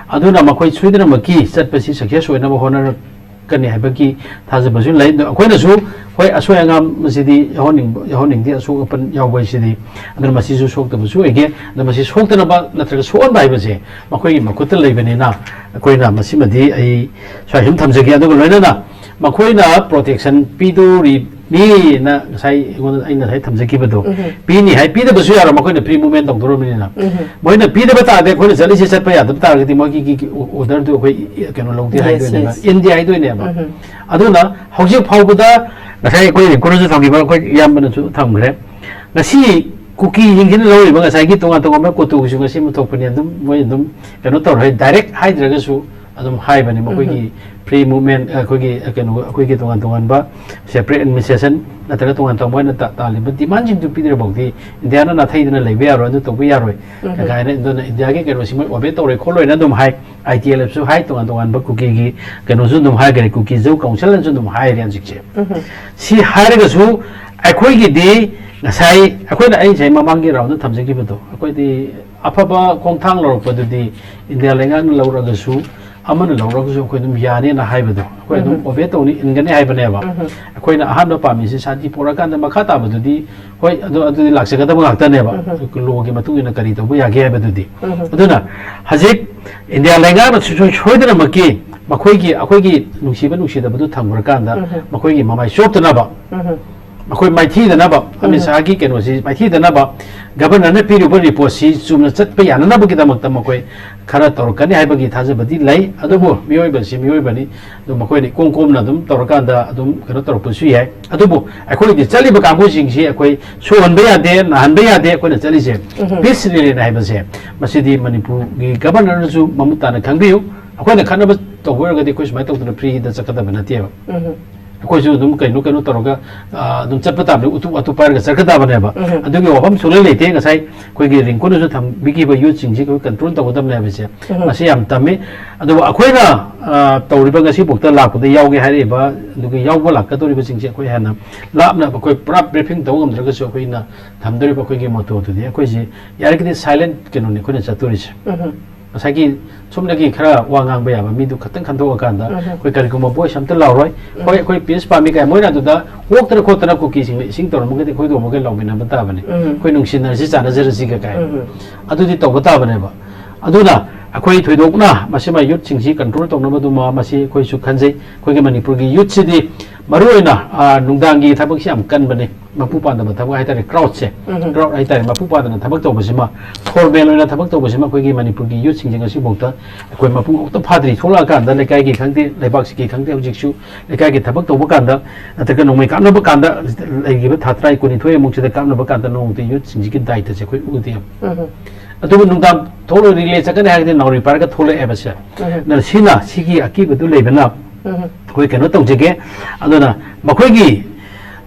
ꯑꯗꯨꯅ ꯃꯈꯣꯏ ꯁꯣꯏꯗꯅꯃꯛꯀꯤ ꯆꯠꯄꯁꯤ ꯁꯛꯁꯦꯁ ꯑꯣꯏꯅꯕ ꯍꯣꯠꯅꯔꯛꯀꯅꯤ ꯍꯥꯏꯕꯒꯤ ꯊꯥꯖꯕꯁꯨ ꯂꯩ꯫ ꯑꯗꯣ ꯑꯩꯈꯣꯏꯅꯁꯨ, ꯍꯣꯏ, ꯑꯁꯣꯏ ꯑꯉꯥꯝ ꯑꯁꯤꯗꯤ ꯌꯥꯎꯍꯟꯅꯤꯡꯕ, ꯌꯥꯎꯍꯟꯅꯤꯡꯗꯦ, ꯑꯁꯣꯛ ꯑꯄꯟ ꯌꯥꯎꯕ ꯍꯥꯏꯁꯤꯗꯤ꯫ ꯑꯗꯨꯅ ꯃꯁꯤꯁꯨ ꯁꯣꯛꯇꯕꯁꯨ ꯑꯣꯏꯒꯦ꯫ ꯑꯗꯣ ꯃꯁꯤ ꯁꯣꯛꯇꯅꯕ ꯅꯠꯇ꯭ꯔꯒ ꯁꯣꯛꯍꯟꯕ ꯍꯥꯏꯕꯁꯦ ꯃꯈꯣꯏꯒꯤ ꯃꯈꯨꯠꯇ ꯂꯩꯕꯅꯤꯅ ꯑꯩꯈꯣꯏꯅ ꯃꯁꯤꯃꯗꯤ ꯑꯩ ꯁ꯭ꯋꯥꯏ ꯁꯨꯝ ꯊꯝꯖꯒꯦ꯫ ꯑꯗꯨꯒ ꯂꯣꯏꯅꯅ ꯃꯈꯣꯏꯅ ꯄ꯭ꯔꯣꯇꯦꯛꯁꯟ ꯄꯤꯗꯣꯔꯤꯅꯤꯅ ꯉꯁꯥꯏ ꯑꯩꯉꯣꯟꯗ, ꯑꯩꯅ ꯉꯁꯥꯏ ꯊꯝꯖꯈꯤꯕꯗꯣ, ꯄꯤꯅꯤ ꯍꯥꯏ, ꯄꯤꯗꯕꯁꯨ ꯌꯥꯔꯣꯏ, ꯃꯈꯣꯏꯅ ꯐ꯭ꯔꯤ ꯃꯨꯚꯃꯦꯟ ꯇꯧꯗꯣꯔꯕꯅꯤꯅ꯫ ꯃꯣꯏꯅ ꯄꯤꯗꯕ ꯇꯥꯔꯗꯤ ꯑꯩꯈꯣꯏꯅ ꯆꯠꯂꯤꯁꯦ ꯆꯠꯄ ꯌꯥꯗꯕ ꯇꯥꯔꯒꯗꯤ ꯃꯣꯏꯒꯤ ꯑꯣꯔꯗꯔꯗꯨ ꯑꯩꯈꯣꯏ ꯀꯩꯅꯣ ꯂꯧꯗꯦ ꯍꯥꯏꯗꯣꯏꯅꯦꯕ, ꯏꯟꯗꯦ ꯍꯥꯏꯗꯣꯏꯅꯦꯕ꯫ ꯑꯗꯨꯅ ꯍꯧꯖꯤꯛ ꯐꯥꯎꯕꯗ ꯉꯁꯥꯏ ꯑꯩꯈꯣꯏ ꯔꯤꯀꯣꯔꯗꯁꯨ ꯊꯝꯈꯤꯕ, ꯑꯩꯈꯣꯏ ꯏꯌꯥꯝꯕꯅꯁꯨ ꯊꯝꯈ꯭ꯔꯦ, ꯉꯁꯤ ꯀꯨꯀꯤꯁꯤꯡꯁꯤꯅ ꯂꯧꯔꯤꯕ ꯉꯁꯥꯏꯒꯤ ꯇꯣꯉꯥꯟ ꯇꯣꯉꯥꯟꯕ ꯀꯣꯇꯨꯒꯤꯁꯨ ꯉꯁꯤ ꯑꯃ ꯊꯣꯛꯄꯅꯤ꯫ ꯑꯗꯨꯝ ꯃꯣꯏ ꯑꯗꯨꯝ ꯀꯩꯅꯣ ꯇꯧꯔꯣꯏ, ꯗꯥꯏꯔꯦꯛ ꯍꯥꯏꯗ꯭ꯔꯒꯁꯨ ꯑꯗꯨꯝ ꯍꯥꯏꯕꯅꯤ꯫ ꯃꯈꯣꯏꯒꯤ ꯐ꯭ꯔꯤ ꯃꯨꯚꯃꯦꯟ, ꯑꯩꯈꯣꯏꯒꯤ ꯀꯩꯅꯣ, ꯑꯩꯈꯣꯏꯒꯤ ꯇꯣꯉꯥꯟ ꯇꯣꯉꯥꯟꯕ ꯁꯦꯄꯔꯦꯠ ꯑꯦꯗꯃꯤꯅꯤꯁꯇ꯭ꯔꯦꯁꯟ ꯅꯠꯇ꯭ꯔꯒ ꯇꯣꯉꯥꯟ ꯇꯣꯉꯥꯟꯕ ꯑꯣꯏꯅ ꯇꯥ-, ꯇꯥꯜꯂꯤꯕ ꯗꯤꯃꯥꯟꯁꯤꯡꯗꯨ ꯄꯤꯗ꯭ꯔ ꯐꯥꯎꯗꯤ ꯏꯟꯗꯤꯌꯥꯅ ꯅꯥꯊꯩꯗꯅ ꯂꯩꯕ ꯌꯥꯔꯣꯏ, ꯑꯗꯨ ꯇꯧꯕ ꯌꯥꯔꯣꯏ ꯀꯥꯏꯅ꯫ ꯑꯗꯨꯅ ꯏꯟꯗꯤꯌꯥꯒꯤ ꯀꯩꯅꯣꯁꯤ ꯃꯣꯏ ꯑꯣꯕꯦ ꯇꯧꯔꯣꯏ ꯈꯣꯠꯂꯣꯏꯅ ꯑꯗꯨꯝ ꯍꯥꯏ꯫ ꯑꯥꯏ ꯇꯤ ꯑꯦꯜ ꯑꯦꯐꯁꯨ ꯍꯥꯏ, ꯇꯣꯉꯥꯟ ꯇꯣꯉꯥꯟꯕ ꯀꯨꯀꯤꯒꯤ ꯀꯩꯅꯣꯁꯨ ꯑꯗꯨꯝ ꯍꯥꯏꯈ꯭ꯔꯦ, ꯀꯨꯀꯤ ꯖꯧ ꯀꯥꯎꯟꯁꯤꯜꯅꯁꯨ ꯑꯗꯨꯝ ꯍꯥꯏꯔꯦ ꯍꯧꯖꯤꯛꯁꯦ꯫ ꯁꯤ ꯍꯥꯏꯔꯒꯁꯨ ꯑꯩꯈꯣꯏꯒꯤꯗꯤ ꯉꯁꯥꯏ ꯑꯩꯈꯣꯏꯅ, ꯑꯩ ꯉꯁꯥꯏ ꯃꯃꯥꯡꯒꯤ ꯔꯥꯎꯟꯗ ꯊꯝꯖꯈꯤꯕꯗꯣ, ꯑꯩꯈꯣꯏꯗꯤ ꯑꯐꯕ ꯈꯣꯡꯊꯥꯡ ꯂꯧꯔꯛꯄꯗꯨꯗꯤ ꯏꯟꯗꯤꯌꯥ ꯂꯩꯉꯥꯛꯅ ꯂꯧꯔꯒꯁꯨ, ꯑꯃꯅ ꯂꯧꯔꯒꯁꯨ ꯑꯩꯈꯣꯏ ꯑꯗꯨꯝ ꯌꯥꯅꯦꯅ ꯍꯥꯏꯕꯗꯣ, ꯑꯩꯈꯣꯏ ꯑꯗꯨꯝ ꯑꯣꯕꯦ ꯇꯧꯅꯤ, ꯏꯟꯒꯅꯤ ꯍꯥꯏꯕꯅꯦꯕ꯫ ꯑꯩꯈꯣꯏꯅ ꯑꯍꯥꯟꯕ ꯄꯥꯝꯃꯤꯁꯤ ꯁꯥꯟꯇꯤ ꯄꯣꯔꯛꯑꯀꯥꯟꯗ ꯃꯈꯥ ꯇꯥꯕꯗꯨꯗꯤ, ꯍꯣꯏ, ꯑꯗꯨ, ꯑꯗꯨꯗꯤ ꯂꯥꯛꯆꯒꯗꯕ ꯉꯥꯛꯇꯅꯦꯕ꯫ ꯂꯣꯒꯤ ꯃꯇꯨꯡ ꯏꯟꯅ ꯀꯔꯤ ꯇꯧꯕ ꯌꯥꯒꯦ ꯍꯥꯏꯕꯗꯨꯗꯤ꯫ ꯑꯗꯨꯅ ꯍꯧꯖꯤꯛ ꯏꯟꯗꯤꯌꯥ ꯂꯩꯉꯥꯛꯅ ꯁꯨꯡꯁꯣꯏ ꯁꯣꯏꯗꯅꯃꯛꯀꯤ ꯃꯈꯣꯏꯒꯤ, ꯑꯩꯈꯣꯏꯒꯤ ꯅꯨꯡꯁꯤꯕ ꯅꯨꯡꯁꯤꯗꯕꯗꯨ ꯊꯝꯈ꯭ꯔꯀꯥꯟꯗ, ꯎꯝ꯫ ꯃꯈꯣꯏꯒꯤ ꯃꯃꯥꯏ ꯆꯣꯞꯇꯅꯕ, ꯎꯝ꯫ ꯃꯈꯣꯏ ꯃꯥꯏꯊꯤꯗꯅꯕ, ꯑꯃꯤꯠ ꯎꯝ꯫ ꯁꯥꯍꯒꯤ ꯀꯩꯅꯣꯁꯤ ꯃꯥꯏꯊꯤꯗꯅꯕ, ꯒꯕꯔꯅꯔꯅ ꯄꯤꯔꯤꯕ ꯔꯤꯄꯣꯔꯠꯁꯤ ꯆꯨꯝꯅ ꯆꯠꯄ ꯌꯥꯅꯅꯕꯒꯤꯗꯃꯛꯇ ꯃꯈꯣꯏ ꯈꯔ ꯇꯧꯔꯛꯀꯅꯤ ꯍꯥꯏꯕꯒꯤ ꯊꯥꯖꯕꯗꯤ ꯂꯩ꯫ ꯑꯗꯨꯕꯨ ꯎꯝ꯫ ꯃꯤꯑꯣꯏꯕꯁꯤ ꯃꯤꯑꯣꯏꯕꯅꯤ, ꯑꯗꯨ ꯃꯈꯣꯏꯅ ꯏꯀꯣꯝ ꯀꯣꯝꯅ ꯑꯗꯨꯝ ꯇꯧꯔꯀꯥꯟꯗ ꯑꯗꯨꯝ ꯀꯩꯅꯣ ꯇꯧꯔꯛꯄꯁꯨ ꯌꯥꯏ꯫ ꯑꯗꯨꯕꯨ ꯑꯩꯈꯣꯏꯗꯤ ꯆꯠꯂꯤꯕ ꯀꯥꯡꯕꯨꯁꯤꯡꯁꯤ ꯑꯩꯈꯣꯏ ꯁꯣꯛꯍꯟꯕ ꯌꯥꯗꯦ, ꯅꯥꯍꯟꯕ ꯌꯥꯗꯦ꯫ ꯑꯩꯈꯣꯏꯅ ꯆꯠꯂꯤꯁꯦ ꯎꯝ꯫ ꯄꯤꯁ ꯔꯤꯂꯦꯅ ꯍꯥꯏꯕꯁꯦ, ꯃꯁꯤꯗꯤ ꯃꯅꯤꯄꯨꯔꯒꯤ ꯒꯕꯔꯅꯔꯅꯁꯨ ꯃꯃꯨꯠ ꯇꯥꯅ ꯈꯪꯕꯤꯌꯨ꯫ ꯑꯩꯈꯣꯏꯅ ꯈꯠꯅꯕ ꯇꯧꯕ ꯑꯣꯏꯔꯒꯗꯤ ꯑꯩꯈꯣꯏ ꯁꯨꯃꯥꯏꯅ ꯇꯧꯗꯅ ꯐ꯭ꯔꯤꯗ ꯆꯠꯀꯗꯕ ꯅꯠꯇꯦꯕ꯫ ꯎꯝ꯫ ꯑꯩꯈꯣꯏꯁꯨ ꯑꯗꯨꯝ ꯀꯩꯅꯣ ꯀꯩꯅꯣ ꯇꯧꯔꯒ, ꯑ, ꯑꯗꯨꯝ ꯆꯠꯄ ꯇꯥꯕꯅꯤ, ꯎꯇꯨꯞ ꯋꯥꯇꯨꯞ ꯄꯥꯏꯔꯒ ꯆꯠꯀꯗꯕꯅꯦꯕ꯫ ꯎꯝ꯫ ꯑꯗꯨꯒꯤ ꯋꯥꯐꯝ ꯁꯨꯡꯂꯩ ꯂꯩꯇꯦ꯫ ꯉꯁꯥꯏ ꯑꯩꯈꯣꯏꯒꯤ ꯔꯤꯡꯀꯨꯅꯁꯨ ꯊꯝꯕꯤꯈꯤꯕ ꯌꯨꯠꯁꯤꯡꯁꯤ ꯑꯩꯈꯣꯏ ꯀꯟꯇ꯭ꯔꯣꯜ ꯇꯧꯒꯗꯕꯅꯦ ꯍꯥꯏꯕꯁꯦ ꯎꯝ꯫ ꯃꯁꯤ ꯌꯥꯝ ꯇꯝꯃꯤ꯫ ꯑꯗꯨꯕꯨ ꯑꯩꯈꯣꯏꯅ, ꯑ, ꯇꯧꯔꯤꯕ ꯉꯁꯤꯐꯥꯎꯗ ꯂꯥꯛꯄꯗ ꯌꯥꯎꯒꯦ ꯍꯥꯏꯔꯛꯏꯕ, ꯑꯗꯨꯒ ꯌꯥꯎꯕ ꯂꯥꯛꯀꯗꯧꯔꯤꯕꯁꯤꯡꯁꯦ ꯑꯩꯈꯣꯏ ꯍꯦꯟꯅ ꯂꯥꯞꯅ ꯑꯩꯈꯣꯏ ꯄꯨꯔꯥ ꯕ꯭ꯔꯤꯐꯤꯡ ꯇꯧꯕ ꯉꯝꯗ꯭ꯔꯒꯁꯨ ꯑꯩꯈꯣꯏꯅ ꯊꯝꯗꯣꯔꯤꯕ ꯑꯩꯈꯣꯏꯒꯤ ꯃꯣꯇꯣꯗꯨꯗꯤ ꯑꯩꯈꯣꯏꯁꯤ ꯌꯥꯔꯤꯈꯩꯗꯤ ꯁꯥꯏꯂꯦꯟ ꯀꯩꯅꯣꯅꯤ ꯑꯩꯈꯣꯏꯅ ꯆꯠꯇꯣꯔꯤꯁꯦ꯫ ꯎꯝ꯫ ꯉꯁꯥꯏꯒꯤ ꯁꯣꯝꯗꯒꯤ ꯈꯔ ꯋꯥ ꯉꯥꯡꯕ ꯌꯥꯕ ꯃꯤꯗꯨ ꯈꯛꯇꯪ ꯈꯟꯗꯣꯛꯑꯀꯥꯟꯗ ꯎꯝ꯫ ꯑꯩꯈꯣꯏ ꯀꯔꯤꯒꯨꯝꯕ ꯚꯣꯏꯁ ꯑꯝꯇ ꯂꯥꯎꯔꯣꯏ꯫ ꯎꯝ꯫ ꯍꯣꯏ, ꯑꯩꯈꯣꯏ ꯄꯤꯁ ꯄꯥꯝꯃꯤ ꯀꯥꯏ ꯃꯣꯏꯅ ꯑꯗꯨꯗ ꯑꯣꯛꯇꯅ ꯈꯣꯠꯇꯅ ꯀꯨꯀꯤꯁꯤꯡꯅ ꯏꯁꯤꯡ ꯇꯧꯔꯝꯃꯒꯗꯤ ꯑꯩꯈꯣꯏꯗꯣ ꯑꯃꯨꯛꯀ ꯂꯥꯎꯃꯤꯟꯅꯕ ꯇꯥꯕꯅꯤ꯫ ꯎꯝ꯫ ꯑꯩꯈꯣꯏ ꯅꯨꯡꯁꯤꯅꯔꯁꯤ, ꯆꯥꯟꯅꯖꯔꯁꯤꯒ ꯀꯥꯏ꯫ ꯎꯝ꯫ ꯑꯗꯨꯗꯤ ꯇꯧꯕ ꯇꯥꯕꯅꯦꯕ꯫ ꯑꯗꯨꯅ ꯑꯩꯈꯣꯏ ꯊꯣꯏꯗꯣꯛꯅ ꯃꯁꯤꯃ ꯌꯨꯠꯁꯤꯡꯁꯤ ꯀꯟꯇ꯭ꯔꯣꯜ ꯇꯧꯅꯕꯗꯨꯃ ꯃꯁꯤ ꯑꯩꯈꯣꯏꯁꯨ ꯈꯟꯖꯩ꯫ ꯑꯩꯈꯣꯏꯒꯤ ꯃꯅꯤꯄꯨꯔꯒꯤ ꯌꯨꯠꯁꯤꯗꯤ ꯃꯔꯨꯑꯣꯏꯅ, ꯑ, ꯅꯨꯡꯗꯥꯡꯒꯤ ꯊꯕꯛꯁꯤ ꯌꯥꯝ ꯀꯟꯕꯅꯤ꯫ ꯃꯄꯨ ꯄꯥꯟꯗꯕ ꯊꯕꯛ ꯍꯥꯏꯇꯥꯔꯦ, ꯀ꯭ꯔꯥꯎꯗꯁꯦ, ꯎꯝ꯫ ꯀ꯭ꯔꯥꯎꯗ ꯍꯥꯏꯇꯥꯔꯦ, ꯃꯄꯨ ꯄꯥꯟꯗꯅ ꯊꯕꯛ ꯇꯧꯕꯁꯤꯃ, ꯐꯣꯔꯃꯦꯜ ꯑꯣꯏꯅ ꯊꯕꯛ ꯇꯧꯕꯁꯤꯃ ꯑꯩꯈꯣꯏꯒꯤ ꯃꯅꯤꯄꯨꯔꯒꯤ ꯌꯨꯠꯁꯤꯡꯁꯦ ꯉꯁꯤꯐꯥꯎꯗ ꯑꯩꯈꯣꯏ ꯃꯄꯨꯡ ꯑꯃꯨꯛꯇ ꯐꯥꯗ꯭ꯔꯤ꯫ ꯊꯣꯛꯂꯛꯑꯀꯥꯟꯗ ꯂꯩꯀꯥꯏꯒꯤ ꯈꯪꯗꯦ, ꯂꯩꯕꯥꯛꯁꯤꯒꯤ ꯈꯪꯗꯦ, ꯍꯧꯖꯤꯛꯁꯨ ꯂꯩꯀꯥꯏꯒꯤ ꯊꯕꯛ ꯇꯧꯕ ꯀꯥꯟꯗ ꯅꯠꯇ꯭ꯔꯒ ꯅꯣꯡꯃꯩ ꯀꯥꯞꯅꯕ ꯀꯥꯟꯗ, ꯂꯩꯈꯤꯕ ꯊꯥ ꯇꯔꯥ ꯀꯨꯟꯅꯤꯊꯣꯏ ꯑꯃꯨꯛꯁꯤꯗ ꯀꯥꯞꯅꯕ ꯀꯥꯟꯗ ꯅꯣꯡꯃꯇ ꯌꯨꯠꯁꯤꯡꯁꯤꯒꯤ ꯗꯥꯏꯇꯁꯦ ꯑꯩꯈꯣꯏ ꯎꯗꯦꯕ꯫ ꯎꯝ꯫ ꯑꯗꯨꯕꯨ ꯅꯨꯡꯗꯥꯡ ꯊꯣꯛꯂꯒ ꯔꯤꯂꯦ ꯆꯠꯀꯅꯤ ꯍꯥꯏꯔꯒꯗꯤ ꯅꯥꯎꯔꯤ ꯄꯥꯏꯔꯒ ꯊꯣꯛꯂꯛꯑꯦꯕꯁꯦ꯫ ꯎꯝ꯫ ꯑꯗꯨꯅ ꯁꯤꯅ, ꯁꯤꯒꯤ ꯑꯀꯤꯕꯗꯨ ꯂꯩꯕꯅ ꯎꯝ꯫ ꯑꯩꯈꯣꯏ ꯀꯩꯅꯣ ꯇꯧꯖꯒꯦ꯫ ꯑꯗꯨꯅ ꯃꯈꯣꯏꯒꯤ,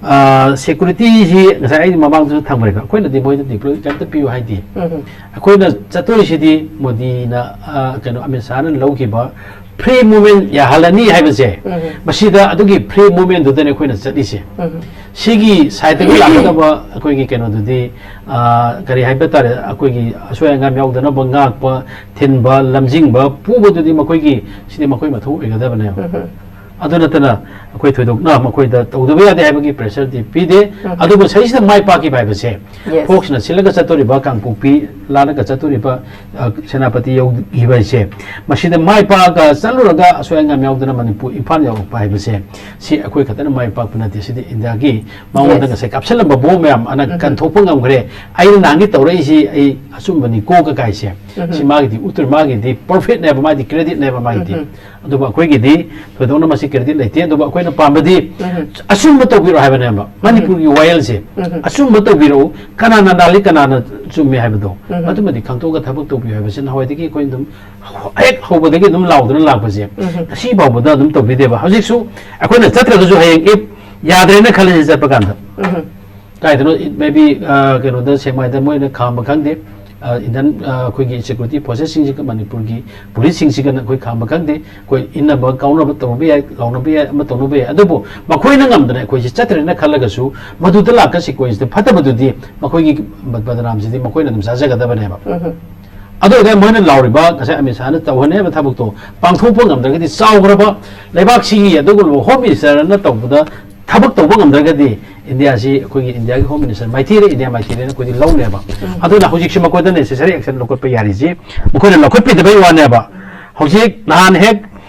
ꯑ, ꯁꯦꯀꯨꯔꯤꯇꯤꯁꯤ ꯉꯁꯥꯏ ꯑꯩ ꯃꯃꯥꯡꯗꯁꯨ ꯊꯝꯈ꯭ꯔꯦꯀꯣ, ꯑꯩꯈꯣꯏꯅꯗꯤ ꯃꯣꯏꯗ ꯗꯤꯄ꯭ꯂꯣꯏ ꯀꯩꯝꯇ ꯄꯤꯌꯨ ꯍꯥꯏꯗꯦ꯫ ꯎꯝ꯫ ꯑꯩꯈꯣꯏꯅ ꯆꯠꯇꯣꯔꯤꯁꯤꯗꯤ ꯃꯣꯗꯤꯅ, ꯑ, ꯀꯩꯅꯣ, ꯑꯃꯤꯠ ꯁꯥꯍꯅ ꯂꯧꯈꯤꯕ ꯐ꯭ꯔꯤ ꯃꯨꯚꯃꯦꯟ ꯌꯥꯍꯜꯂꯅꯤ ꯍꯥꯏꯕꯁꯦ, ꯎꯝ꯫ ꯃꯁꯤꯗ ꯑꯗꯨꯒꯤ ꯐ꯭ꯔꯤ ꯃꯨꯚꯃꯦꯟꯗꯨꯗꯅꯦ ꯑꯩꯈꯣꯏꯅ ꯆꯠꯂꯤꯁꯦ꯫ ꯎꯝ꯫ ꯁꯤꯒꯤ ꯁꯥꯏꯠꯇꯒꯤ ꯂꯥꯛꯀꯗꯕ ꯑꯩꯈꯣꯏꯒꯤ ꯀꯩꯅꯣꯗꯨꯗꯤ, ꯑ, ꯀꯔꯤ ꯍꯥꯏꯕ ꯇꯥꯔꯦ, ꯑꯩꯈꯣꯏꯒꯤ ꯑꯁꯣꯏ ꯑꯉꯥꯝ ꯌꯥꯎꯗꯅꯕ ꯉꯥꯛꯄ, ꯊꯤꯟꯕ, ꯂꯝꯖꯤꯡꯕ, ꯄꯨꯕꯗꯨꯗꯤ ꯃꯈꯣꯏꯒꯤ, ꯁꯤꯗꯤ ꯃꯈꯣꯏ ꯃꯊꯧ ꯑꯣꯏꯒꯗꯕꯅꯦꯕ꯫ ꯎꯝ꯫ ꯑꯗꯨ ꯅꯠꯇꯅ ꯑꯩꯈꯣꯏ ꯊꯣꯏꯗꯣꯛꯅ ꯃꯈꯣꯏꯗ ꯇꯧꯗꯕ ꯌꯥꯗꯦ ꯍꯥꯏꯕꯒꯤ pressure ꯗꯤ ꯄꯤꯗꯦ꯫ ꯎꯝ꯫ ꯑꯗꯨꯕꯨ ꯁꯤꯗꯩꯁꯤꯗ ꯃꯥꯏ ꯄꯥꯛꯈꯤꯕ ꯍꯥꯏꯕꯁꯦ, Yes. ꯐꯣꯛꯁꯅ ꯁꯤꯜꯂꯒ ꯆꯠꯇꯣꯔꯤꯕ, ꯀꯥꯡꯄꯣꯛꯄꯤ ꯂꯥꯜꯂꯒ ꯆꯠꯇꯣꯔꯤꯕ, ꯑ, ꯁꯦꯅꯥꯄꯇꯤ ꯌꯧꯈꯤꯕ ꯍꯥꯏꯁꯦ, ꯃꯁꯤꯗ ꯃꯥꯏ ꯄꯥꯛꯑꯒ ꯆꯠꯂꯨꯔꯒ ꯑꯁꯣꯏ ꯑꯉꯥꯝ ꯌꯥꯎꯗꯅ ꯃꯅꯤꯄꯨꯔ ꯏꯝꯐꯥꯜ ꯌꯧꯔꯛꯄ ꯍꯥꯏꯕꯁꯦ, ꯁꯤ ꯑꯩꯈꯣꯏ ꯈꯛꯇꯅ ꯃꯥꯏ ꯄꯥꯛꯄ ꯅꯠꯇꯦ꯫ ꯁꯤꯗꯤ ꯏꯟꯗꯤꯌꯥꯒꯤ ꯃꯉꯣꯟꯗ Yes. ꯉꯁꯥꯏ ꯀꯥꯞꯁꯤꯜꯂꯝꯕ ꯕꯣꯝ ꯃꯌꯥꯝ ꯑꯅ ꯎꯝ꯫ ꯀꯟꯊꯣꯛꯄ ꯉꯝꯈ꯭ꯔꯦ꯫ ꯑꯩꯅ ꯅꯍꯥꯟꯒꯤ ꯇꯧꯔꯛꯏꯁꯤ ꯑꯩ ꯑꯆꯨꯝꯕꯅꯤꯀꯣ ꯀꯀꯥꯏꯁꯦ, ꯎꯝ꯫ ꯁꯤ ꯃꯥꯒꯤꯗꯤ ꯎꯠꯇ꯭ꯔ, ꯃꯥꯒꯤꯗꯤ profit ꯅꯦꯕ, ꯃꯥꯒꯤ credit ꯅꯦꯕ ꯃꯥꯒꯤꯗꯤ꯫ ꯎꯝ꯫ ꯑꯗꯨꯕꯨ ꯑꯩꯈꯣꯏꯒꯤꯗꯤ ꯊꯣꯏꯗꯣꯛꯅ ꯃꯁꯤ credit ꯂꯩꯇꯦ꯫ ꯑꯗꯨꯕꯨ ꯑꯩꯈꯣꯏꯅ ꯄꯥꯝꯕꯗꯤ ꯎꯝ꯫ ꯑꯆꯨꯝꯕ ꯇꯧꯕꯤꯔꯣ ꯍꯥꯏꯕꯅꯦꯕ꯫ ꯃꯅꯤꯄꯨꯔꯒꯤ ꯋꯥꯌꯦꯜꯁꯦ ꯎꯝ꯫ ꯑꯆꯨꯝꯕ ꯇꯧꯕꯤꯔꯛꯎ, ꯀꯅꯥꯅ ꯂꯥꯜꯂꯤ, ꯀꯅꯥꯅ ꯆꯨꯝꯃꯤ ꯍꯥꯏꯕꯗꯣ ꯎꯝ꯫ ꯑꯗꯨꯃꯗꯤ ꯈꯪꯗꯣꯛꯑꯒ ꯊꯕꯛ ꯇꯧꯕꯤꯌꯨ ꯍꯥꯏꯕꯁꯦ ꯅꯍꯥꯟꯋꯥꯏꯗꯒꯤ ꯑꯩꯈꯣꯏ ꯑꯗꯨꯝ ꯍꯦꯛ ꯍꯧꯕꯗꯒꯤ ꯑꯗꯨꯝ ꯂꯥꯎꯗꯨꯅ ꯂꯥꯛꯄꯁꯦ ꯎꯝ꯫ ꯉꯁꯤ ꯐꯥꯎꯕꯗ ꯑꯗꯨꯝ ꯇꯧꯕꯤꯗꯦꯕ꯫ ꯍꯧꯖꯤꯛꯁꯨ ꯑꯩꯈꯣꯏꯅ ꯆꯠꯇ꯭ꯔꯒꯁꯨ ꯍꯌꯦꯡ if ꯌꯥꯗ꯭ꯔꯦꯅ ꯈꯜꯂꯁꯤ ꯆꯠꯄ ꯀꯥꯟꯗ ꯎꯝ꯫ ꯀꯥꯏꯗꯅꯣ, maybe, ꯑ, ꯀꯩꯅꯣꯗ, ꯁꯦꯛꯃꯥꯏꯗ ꯃꯣꯏꯅ ꯈꯥꯝꯕ ꯈꯪꯗꯦ, ꯑ, Indian, ꯑ, ꯑꯩꯈꯣꯏꯒꯤ security forces ꯁꯤꯡꯁꯤꯒ, ꯃꯅꯤꯄꯨꯔꯒꯤ police ꯁꯤꯡꯁꯤꯒꯅ ꯑꯩꯈꯣꯏ ꯈꯥꯝꯕ ꯈꯪꯗꯦ, ꯑꯩꯈꯣꯏ ꯏꯟꯅꯕ ꯀꯥꯎꯅꯕ ꯇꯧꯅꯕ ꯌꯥꯏ, ꯂꯥꯎꯅꯕ ꯌꯥꯏ, ꯑꯃ ꯇꯧꯅꯕ ꯌꯥꯏ꯫ ꯑꯗꯨꯕꯨ ꯃꯈꯣꯏꯅ ꯉꯝꯗꯅ ꯑꯩꯈꯣꯏꯁꯦ ꯆꯠꯇ꯭ꯔꯦꯅ ꯈꯜꯂꯒꯁꯨ ꯃꯗꯨꯗ ꯂꯥꯛꯀ sequence ꯇ ꯐꯠꯇꯕꯗꯨꯗꯤ ꯃꯈꯣꯏꯒꯤ ꯕ-, ꯕꯗꯅꯥꯝꯁꯤꯗꯤ ꯃꯈꯣꯏꯅ ꯑꯗꯨꯝ ꯆꯥꯖꯒꯗꯕꯅꯦꯕ꯫ ꯎꯝ꯫ ꯑꯗꯨ ꯑꯣꯏꯔꯒ ꯃꯣꯏꯅ ꯂꯥꯎꯔꯤꯕ ꯉꯁꯥꯏ ꯑꯃꯤꯠ ꯁꯥꯍꯅ ꯇꯧꯍꯟꯅꯤ ꯍꯥꯏꯕ ꯊꯕꯛꯇꯣ ꯄꯥꯡꯊꯣꯛꯄ ꯉꯝꯗ꯭ꯔꯒꯗꯤ, ꯆꯥꯎꯈ꯭ꯔꯕ ꯂꯩꯕꯥꯛꯁꯤꯒꯤ ꯑꯗꯨꯒꯨꯝꯂꯕ Home Minister ꯅ ꯇꯧꯕꯗ ꯊꯕꯛ ꯇꯧꯕ ꯉꯝꯗ꯭ꯔꯒꯗꯤ, ꯏꯟꯗꯤꯌꯥꯁꯤ ꯑꯩꯈꯣꯏꯒꯤ ꯏꯟꯗꯤꯌꯥꯒꯤ Home Minister ꯃꯥꯏꯊꯤꯔꯦ, ꯏꯟꯗꯤꯌꯥ ꯃꯥꯏꯊꯤꯔꯦꯅ ꯑꯩꯈꯣꯏꯗꯤ ꯂꯧꯅꯦꯕ꯫ ꯎꯝ꯫ ꯑꯗꯨꯅ ꯍꯧꯖꯤꯛꯁꯤ ꯃꯈꯣꯏꯗ necessary action ꯂꯧꯈꯠꯄ ꯌꯥꯔꯤꯁꯤ ꯃꯈꯣꯏꯅ ꯂꯧꯈꯠꯄꯤꯗꯕꯩ ꯋꯥꯅꯦꯕ꯫ ꯍꯧꯖꯤꯛ ꯅꯍꯥꯟ ꯍꯦꯛ,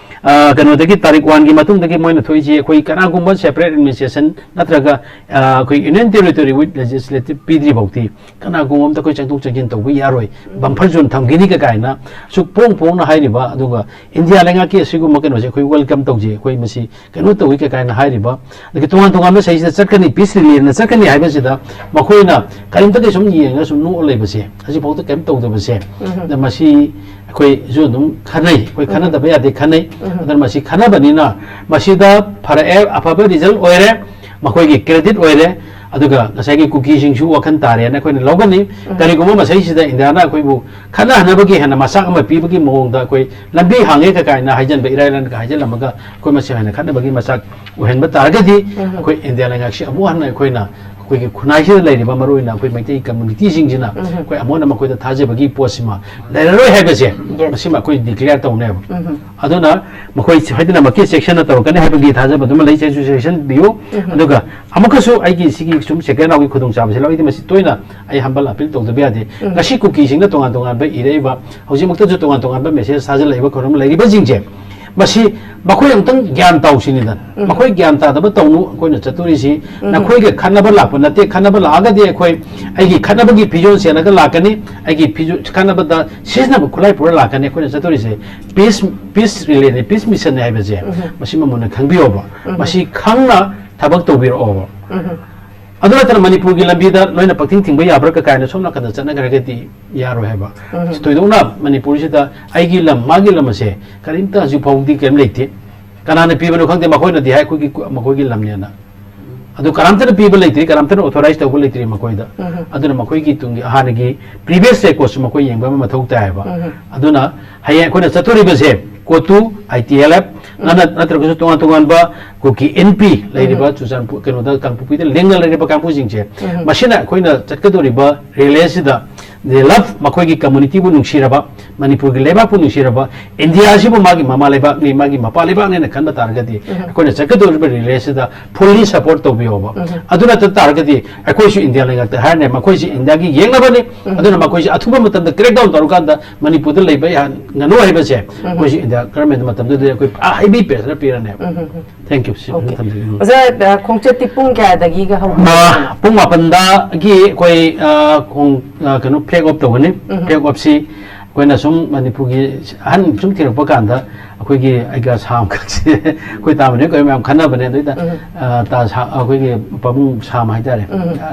ꯑ, ꯀꯩꯅꯣꯗꯒꯤ ꯇꯥꯔꯤꯛ one ꯒꯤ ꯃꯇꯨꯡꯗꯒꯤ ꯃꯣꯏꯅ ꯊꯣꯛꯏꯁꯤ, ꯑꯩꯈꯣꯏ ꯀꯅꯥꯒꯨꯝꯕ separate administration ꯅꯠꯇ꯭ꯔꯒ, ꯑ, ꯑꯩꯈꯣꯏ Union Territory with legislative ꯄꯤꯗ꯭ꯔꯤ ꯐꯥꯎꯗꯤ ꯀꯅꯥꯒꯨꯝꯕ ꯑꯝꯇ ꯑꯩꯈꯣꯏ ꯆꯪꯊꯣꯛ ꯆꯪꯁꯤꯟ ꯇꯧꯕ ꯌꯥꯔꯣꯏ, buffer zone ꯊꯝꯈꯤꯅꯤ ꯀ ꯀꯥꯏꯅ ꯁꯨꯛ ꯄꯣꯡ ꯄꯣꯡꯅ ꯍꯥꯏꯔꯤꯕ, ꯑꯗꯨꯒ ꯏꯟꯗꯤꯌꯥ ꯂꯩꯉꯥꯛꯀꯤ ꯑꯁꯤꯒꯨꯝꯕ ꯀꯩꯅꯣꯁꯦ ꯑꯩꯈꯣꯏ welcome ꯇꯧꯖꯩ, ꯑꯩꯈꯣꯏ ꯃꯁꯤ ꯀꯩꯅꯣ ꯇꯧꯏ ꯀ ꯀꯥꯏꯅ ꯍꯥꯏꯔꯤꯕ, ꯑꯗꯒꯤ ꯇꯣꯉꯥꯟ ꯇꯣꯉꯥꯟꯕ ꯁꯤꯗꯩꯁꯤꯗ ꯆꯠꯀꯅꯤ, peace rally ꯅ ꯆꯠꯀꯅꯤ ꯍꯥꯏꯕꯁꯤꯗ ꯃꯈꯣꯏꯅ ꯀꯔꯤꯝꯇ ꯀꯩꯁꯨꯝ ꯌꯦꯡꯉꯒ ꯁꯨꯝ ꯅꯣꯛꯑ ꯂꯩꯕꯁꯦ, ꯍꯧꯖꯤꯛꯐꯥꯎꯗ ꯀꯔꯤꯝ ꯇꯧꯗꯕꯁꯦ, ꯎꯝ꯫ ꯑꯗ ꯃꯁꯤ ꯑꯩꯈꯣꯏꯁꯨ ꯑꯗꯨꯝ ꯈꯟꯅꯩ, ꯑꯩꯈꯣꯏ ꯎꯝ꯫ ꯈꯟꯅꯗꯕ ꯌꯥꯗꯦ ꯈꯟꯅꯩ꯫ ꯎꯝ꯫ ꯑꯗꯨꯅ ꯃꯁꯤ ꯈꯟꯅꯕꯅꯤꯅ ꯃꯁꯤꯗ ꯐꯔꯛꯑꯦ, ꯑꯐꯕ result ꯑꯣꯏꯔꯦ, ꯃꯈꯣꯏꯒꯤ credit ꯑꯣꯏꯔꯦ꯫ ꯑꯗꯨꯒ ꯉꯁꯥꯏꯒꯤ ꯀꯨꯀꯤꯁꯤꯡꯁꯨ ꯋꯥꯈꯜ ꯇꯥꯔꯦꯅ ꯑꯩꯈꯣꯏꯅ ꯂꯧꯒꯅꯤ꯫ ꯎꯝ꯫ ꯀꯔꯤꯒꯨꯝꯕ ꯃꯁꯤꯁꯤꯗ ꯏꯟꯗꯤꯌꯥꯅ ꯑꯩꯈꯣꯏꯕꯨ ꯈꯠꯅꯍꯟꯅꯕꯒꯤ ꯍꯦꯟꯅ ꯃꯆꯥꯛ ꯑꯃ ꯄꯤꯕꯒꯤ ꯃꯑꯣꯡꯗ ꯑꯩꯈꯣꯏ ꯂꯝꯕꯤ ꯍꯥꯡꯉꯦ ꯀ ꯀꯥꯏꯅ ꯍꯥꯏꯖꯟꯕ, ꯏꯔꯥꯏ ꯂꯥꯏꯅ ꯍꯥꯏꯖꯜꯂꯝꯃꯒ ꯑꯩꯈꯣꯏ ꯃꯁꯦꯜ ꯍꯦꯟꯅ ꯈꯠꯅꯕꯒꯤ ꯃꯆꯥꯛ ꯑꯣꯏꯍꯟꯕ ꯇꯥꯔꯒꯗꯤ, ꯎꯝ꯫ ꯑꯩꯈꯣꯏ ꯏꯟꯗꯤꯌꯥ ꯂꯩꯉꯥꯛꯁꯤ ꯑꯃꯨꯛ ꯍꯟꯅ ꯑꯩꯈꯣꯏꯅ ꯑꯩꯈꯣꯏꯒꯤ ꯈꯨꯟꯅꯥꯏꯁꯤꯗ ꯂꯩꯔꯤꯕ ꯃꯔꯨꯑꯣꯏꯅ ꯑꯩꯈꯣꯏ ꯃꯩꯇꯩ ꯀꯝꯃ꯭ꯌꯨꯅꯤꯇꯤꯁꯤꯡꯁꯤꯅ ꯑꯩꯈꯣꯏ ꯑꯃꯨꯛ ꯍꯟꯅ ꯃꯈꯣꯏꯗ ꯊꯥꯖꯕꯒꯤ ꯄꯣꯠꯁꯤꯃ ꯂꯩꯔꯔꯣꯏ ꯍꯥꯏꯕꯁꯦ, ꯃꯁꯤꯃ ꯑꯩꯈꯣꯏ ꯗꯤꯀ꯭ꯂꯦꯌꯔ ꯇꯧꯅꯦꯕ꯫ ꯑꯗꯨꯅ ꯃꯈꯣꯏ ꯁꯣꯏꯗꯅꯃꯛꯀꯤ ꯆꯦꯛꯁꯤꯟꯅ ꯇꯧꯔꯛꯀꯅꯤ ꯍꯥꯏꯕꯒꯤ ꯊꯥꯖꯕꯗꯨꯃ ꯂꯩ꯫ ꯆꯦꯛꯁꯨ ꯆꯦꯛꯁꯤꯟꯕꯤꯌꯨ꯫ ꯑꯗꯨꯒ ꯑꯃꯨꯛꯀꯁꯨ ꯑꯩꯒꯤ ꯁꯤꯒꯤ ꯁꯨꯝ ꯁꯦꯀꯦꯟ ꯔꯥꯎꯟꯒꯤ ꯈꯨꯗꯣꯡꯆꯥꯕꯁꯤ ꯂꯧ꯫ ꯑꯩꯗꯤ ꯃꯁꯤ ꯇꯣꯏꯅ ꯑꯩ ꯍꯝꯕꯜ ꯑꯄꯤꯜ ꯇꯧꯗꯕ ꯌꯥꯗꯦ꯫ ꯉꯁꯤ ꯀꯨꯀꯤꯁꯤꯡꯅ ꯇꯣꯉꯥꯟ ꯇꯣꯉꯥꯟꯕ ꯏꯔꯛꯏꯕ, ꯍꯧꯖꯤꯛꯃꯛꯇꯁꯨ ꯇꯣꯉꯥꯟ ꯇꯣꯉꯥꯟꯕ ꯃꯦꯁꯦꯖ ꯊꯥꯖꯤꯜꯂꯛꯏꯕ ꯈꯨꯔꯨꯝ ꯂꯩꯔꯤꯕꯁꯤꯡꯁꯦ, ꯃꯁꯤ ꯃꯈꯣꯏ ꯑꯃꯨꯛꯇꯪ ꯒ꯭ꯌꯥꯟ ꯇꯥꯎ ꯁꯤꯅꯤꯗꯅ꯫ ꯃꯈꯣꯏ ꯒ꯭ꯌꯥꯟ ꯇꯥꯗꯕ ꯇꯧꯅꯨ꯫ ꯑꯩꯈꯣꯏꯅ ꯆꯠꯇꯣꯔꯤꯁꯤ ꯅꯈꯣꯏꯒ ꯈꯠꯅꯕ ꯂꯥꯛꯄ ꯅꯠꯇꯦ꯫ ꯈꯠꯅꯕ ꯂꯥꯛꯑꯒꯗꯤ ꯑꯩꯈꯣꯏ ꯑꯩꯒꯤ ꯈꯠꯅꯕꯒꯤ ꯐꯤꯖꯣꯜ ꯁꯦꯠꯂꯒ ꯂꯥꯛꯀꯅꯤ, ꯑꯩꯒꯤ ꯐꯤꯖꯣꯜ ꯈꯠꯅꯕꯗ ꯁꯤꯖꯤꯟꯅꯕ ꯈꯨꯠꯂꯥꯏ ꯄꯨꯔ ꯂꯥꯛꯀꯅꯤ꯫ ꯑꯩꯈꯣꯏꯅ ꯆꯠꯇꯣꯔꯤꯁꯦ ꯄꯤꯁ, ꯄꯤꯁ ꯔꯤꯂꯦꯅꯤ, ꯄꯤꯁ ꯃꯤꯁꯟꯅꯤ ꯍꯥꯏꯕꯁꯦ ꯃꯁꯤꯃ ꯃꯨꯟꯅ ꯈꯪꯕꯤꯌꯣꯕ꯫ ꯃꯁꯤ ꯈꯪꯅ ꯊꯕꯛ ꯇꯧꯕꯤꯔꯛꯑꯣꯕ꯫ ꯑꯗꯨ ꯅꯠꯇꯅ ꯃꯅꯤꯄꯨꯔꯒꯤ ꯂꯝꯕꯤꯗ ꯅꯣꯏꯅ ꯄꯛꯊꯤꯡ ꯊꯤꯡꯕ ꯌꯥꯕ꯭ꯔꯥ? ꯀꯀꯥꯏꯅ ꯁꯣꯝ ꯅꯥꯀꯟꯗ ꯆꯠꯅꯈ꯭ꯔꯒꯗꯤ ꯌꯥꯔꯣꯏ ꯍꯥꯏꯕ꯫ ꯊꯣꯏꯗꯣꯛꯅ ꯃꯅꯤꯄꯨꯔꯁꯤꯗ ꯑꯩꯒꯤ ꯂꯝ, ꯃꯥꯒꯤ ꯂꯝ ꯑꯁꯦ ꯀꯔꯤꯝꯇ ꯍꯧꯖꯤꯛ ꯐꯥꯎꯕꯗꯤ ꯀꯔꯤꯝ ꯂꯩꯇꯦ꯫ ꯀꯅꯥꯅ ꯄꯤꯕꯅꯣ ꯈꯪꯗꯦ, ꯃꯈꯣꯏꯅꯗꯤ ꯍꯥꯏ ꯑꯩꯈꯣꯏꯒꯤ, ꯃꯈꯣꯏꯒꯤ ꯂꯝꯅꯦꯅ꯫ ꯑꯗꯨ ꯀꯅꯥꯝꯇꯅ ꯄꯤꯕ ꯂꯩꯇ꯭ꯔꯤ, ꯀꯅꯥꯝꯇꯅ ꯑꯣꯊꯣꯔꯥꯏꯖ ꯇꯧꯕ ꯂꯩꯇ꯭ꯔꯤ ꯃꯈꯣꯏꯗ꯫ ꯑꯗꯨꯅ ꯃꯈꯣꯏꯒꯤ ꯇꯨꯡꯒꯤ ꯍꯥꯟꯅꯒꯤ ꯄ꯭ꯔꯤꯚꯤꯌꯁ ꯔꯦꯀꯣꯔꯠꯁꯨ ꯃꯈꯣꯏ ꯌꯦꯡꯕ ꯑꯃ ꯃꯊꯧ ꯇꯥꯏꯌꯦꯕ꯫ ꯑꯗꯨꯅ ꯍꯌꯦꯡ ꯑꯩꯈꯣꯏꯅ ꯆꯠꯇꯣꯔꯤꯕꯁꯦ ꯀꯣꯇꯨ, ꯑꯥꯏ ꯇꯤ ꯑꯦꯜ ꯑꯦꯐ, ꯅꯠꯇ꯭ꯔꯒꯁꯨ ꯇꯣꯉꯥꯟ ꯇꯣꯉꯥꯟꯕ ꯀꯨꯀꯤ ꯑꯦꯟ ꯄꯤ ꯂꯩꯔꯤꯕ ꯆꯨꯔꯆꯥꯟꯄꯨꯔ, ꯀꯩꯅꯣꯗ, ꯀꯥꯡꯄꯣꯛꯄꯤꯗ ꯂꯦꯡꯗꯅ ꯂꯩꯔꯤꯕ ꯀꯥꯡꯕꯨꯁꯤꯡꯁꯦ, ꯃꯁꯤꯅ ꯑꯩꯈꯣꯏꯅ ꯆꯠꯀꯗꯧꯔꯤꯕ ꯔꯦꯂꯤꯁꯤꯗ ꯂꯚ, ꯃꯈꯣꯏꯒꯤ ꯀꯝꯃꯨꯅꯤꯇꯤꯕꯨ ꯅꯨꯡꯁꯤꯔꯕ, ꯃꯅꯤꯄꯨꯔꯒꯤ ꯂꯩꯕꯥꯛꯄꯨ ꯅꯨꯡꯁꯤꯔꯕ, ꯏꯟꯗꯤꯌꯥꯁꯤꯕꯨ ꯃꯥꯒꯤ ꯃꯃꯥ ꯂꯩꯕꯥꯛꯅꯤ, ꯃꯥꯒꯤ ꯃꯄꯥ ꯂꯩꯕꯥꯛꯅꯦꯅ ꯈꯟꯕ ꯇꯥꯔꯒꯗꯤ, ꯑꯩꯈꯣꯏꯅ ꯆꯠꯀꯗꯧꯔꯤꯕ ꯔꯦꯂꯤꯁꯤꯗ ꯐꯨꯜꯂꯤ ꯁꯄꯣꯔꯠ ꯇꯧꯕꯤꯌꯣꯕ꯫ ꯑꯗꯨ ꯅꯠꯇ ꯇꯥꯔꯒꯗꯤ ꯑꯩꯈꯣꯏꯁꯨ ꯏꯟꯗꯤꯌꯥ ꯂꯩꯉꯥꯛꯇ ꯍꯥꯏꯔꯅꯦ, ꯃꯈꯣꯏꯁꯤ ꯏꯟꯗꯤꯌꯥꯒꯤ ꯌꯦꯛꯅꯕꯅꯤ, ꯑꯗꯨꯅ ꯃꯈꯣꯏꯁꯤ ꯑꯊꯨꯕ ꯃꯇꯝꯗ ꯀ꯭ꯔꯦꯛ ꯗꯥꯎꯟ ꯇꯧꯔꯀꯥꯟꯗ ꯃꯅꯤꯄꯨꯔꯗ ꯂꯩꯕ ꯌꯥꯍꯟꯒꯅꯨ ꯍꯥꯏꯕꯁꯦ ꯑꯩꯈꯣꯏꯁꯤ ꯏꯟꯗꯤꯌꯥ ꯒꯔꯃꯦꯟ ꯃꯇꯝꯗꯨꯗꯗꯤ ꯑꯩꯈꯣꯏ ꯄꯨꯔꯥ ꯍꯦꯚꯤ ꯄ꯭ꯔꯦꯁꯔ ꯄꯤꯔꯅꯦꯕ꯫ Thank you, ꯁꯤ ꯑꯗꯨꯝ ꯊꯝꯖꯒꯦ꯫ ꯎꯝ꯫ ꯑꯣꯖꯥ, ꯑ, ꯈꯣꯡꯆꯠꯇꯤ ꯄꯨꯡ ꯀꯌꯥꯗꯒꯤꯒ ꯍꯧꯒꯦ? ꯑ, ꯄꯨꯡ ꯃꯥꯄꯟꯗꯒꯤ ꯑꯩꯈꯣꯏ, ꯑ, ꯈꯣꯡ-, ꯑ, ꯀꯩꯅꯣ, ꯐ꯭ꯂꯦꯒ ꯑꯣꯐ ꯇꯧꯒꯅꯤ꯫ ꯐ꯭ꯂꯦꯒ ꯑꯣꯐꯁꯤ ꯑꯩꯈꯣꯏꯅ ꯁꯨꯝ ꯃꯅꯤꯄꯨꯔꯒꯤ ꯑꯍꯟ ꯁꯨꯝ ꯊꯤꯔꯛꯄ ꯀꯥꯟꯗ ꯑꯩꯈꯣꯏꯒꯤ ꯑꯩꯒ ꯁꯥꯝ ꯈꯛꯁꯦ ꯑꯩꯈꯣꯏ ꯇꯥꯃꯅꯦ ꯑꯩꯈꯣꯏ ꯃꯌꯥꯝ ꯈꯟꯅꯕꯅꯦ꯫ ꯑꯗꯨꯏꯗ, ꯑ, ꯇꯥ ꯁꯥ-, ꯑꯩꯈꯣꯏꯒꯤ ꯄꯥꯕꯨꯡ ꯁꯥꯝ ꯍꯥꯏꯇꯥꯔꯦ,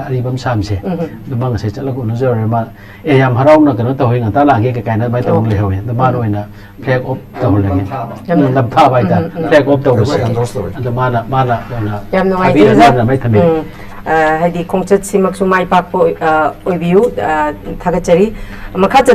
ꯑꯔꯤꯕꯝ ꯁꯥꯝꯁꯦ, ꯑꯗꯨ ꯃꯥ ꯉꯁꯥꯏ ꯆꯠꯂꯒ ꯎꯅꯖꯔꯨꯔꯦ꯫ ꯃꯥ, "ꯑꯦ, ꯌꯥꯝ ꯍꯔꯥꯎꯅ ꯀꯩꯅꯣ ꯇꯧꯍꯦ, ꯉꯟꯇꯥ ꯂꯥꯛꯑꯒꯦ" ꯀꯩ ꯀꯥꯏꯅ ꯑꯗꯨꯃꯥꯏꯅ ꯇꯧꯔꯒ ꯂꯩꯍꯧꯋꯦ꯫ ꯑꯗꯣ ꯃꯥꯅ ꯑꯣꯏꯅ ꯐ꯭ꯂꯦꯒ ꯑꯣꯐ ꯇꯧꯍꯜꯂꯒꯦ꯫ ꯅꯝꯊꯥꯕ꯫ ꯎꯝ, ꯅꯝꯊꯥꯕ ꯍꯥꯏꯇꯥꯔꯦ꯫ ꯐ꯭ꯂꯦꯒ ꯑꯣꯐ ꯇꯧꯕꯁꯦ꯫ ꯑꯗꯣ ꯃꯥꯅ, ꯃꯥꯅ ꯑꯣꯏꯅ ꯌꯥꯝ ꯅꯨꯡꯉꯥꯏꯖꯩ, ꯊꯥꯕꯤꯔꯒ ꯑꯣꯖꯥ꯫ ꯃꯥꯅ ꯃꯥꯏ ꯊꯝꯕꯤꯔꯦ꯫ ꯎꯝ, ꯑ, ꯍꯥꯏꯗꯤ ꯈꯣꯡꯆꯠꯁꯤꯃꯛꯁꯨ ꯃꯥꯏ ꯄꯥꯛꯄ ꯑꯣꯏ-, ꯑ, ꯑꯣꯏꯕꯤꯌꯨ꯫ ꯑ, ꯊꯥꯒꯠꯆꯔꯤ꯫ ꯃꯈꯥ ꯆꯠꯊ-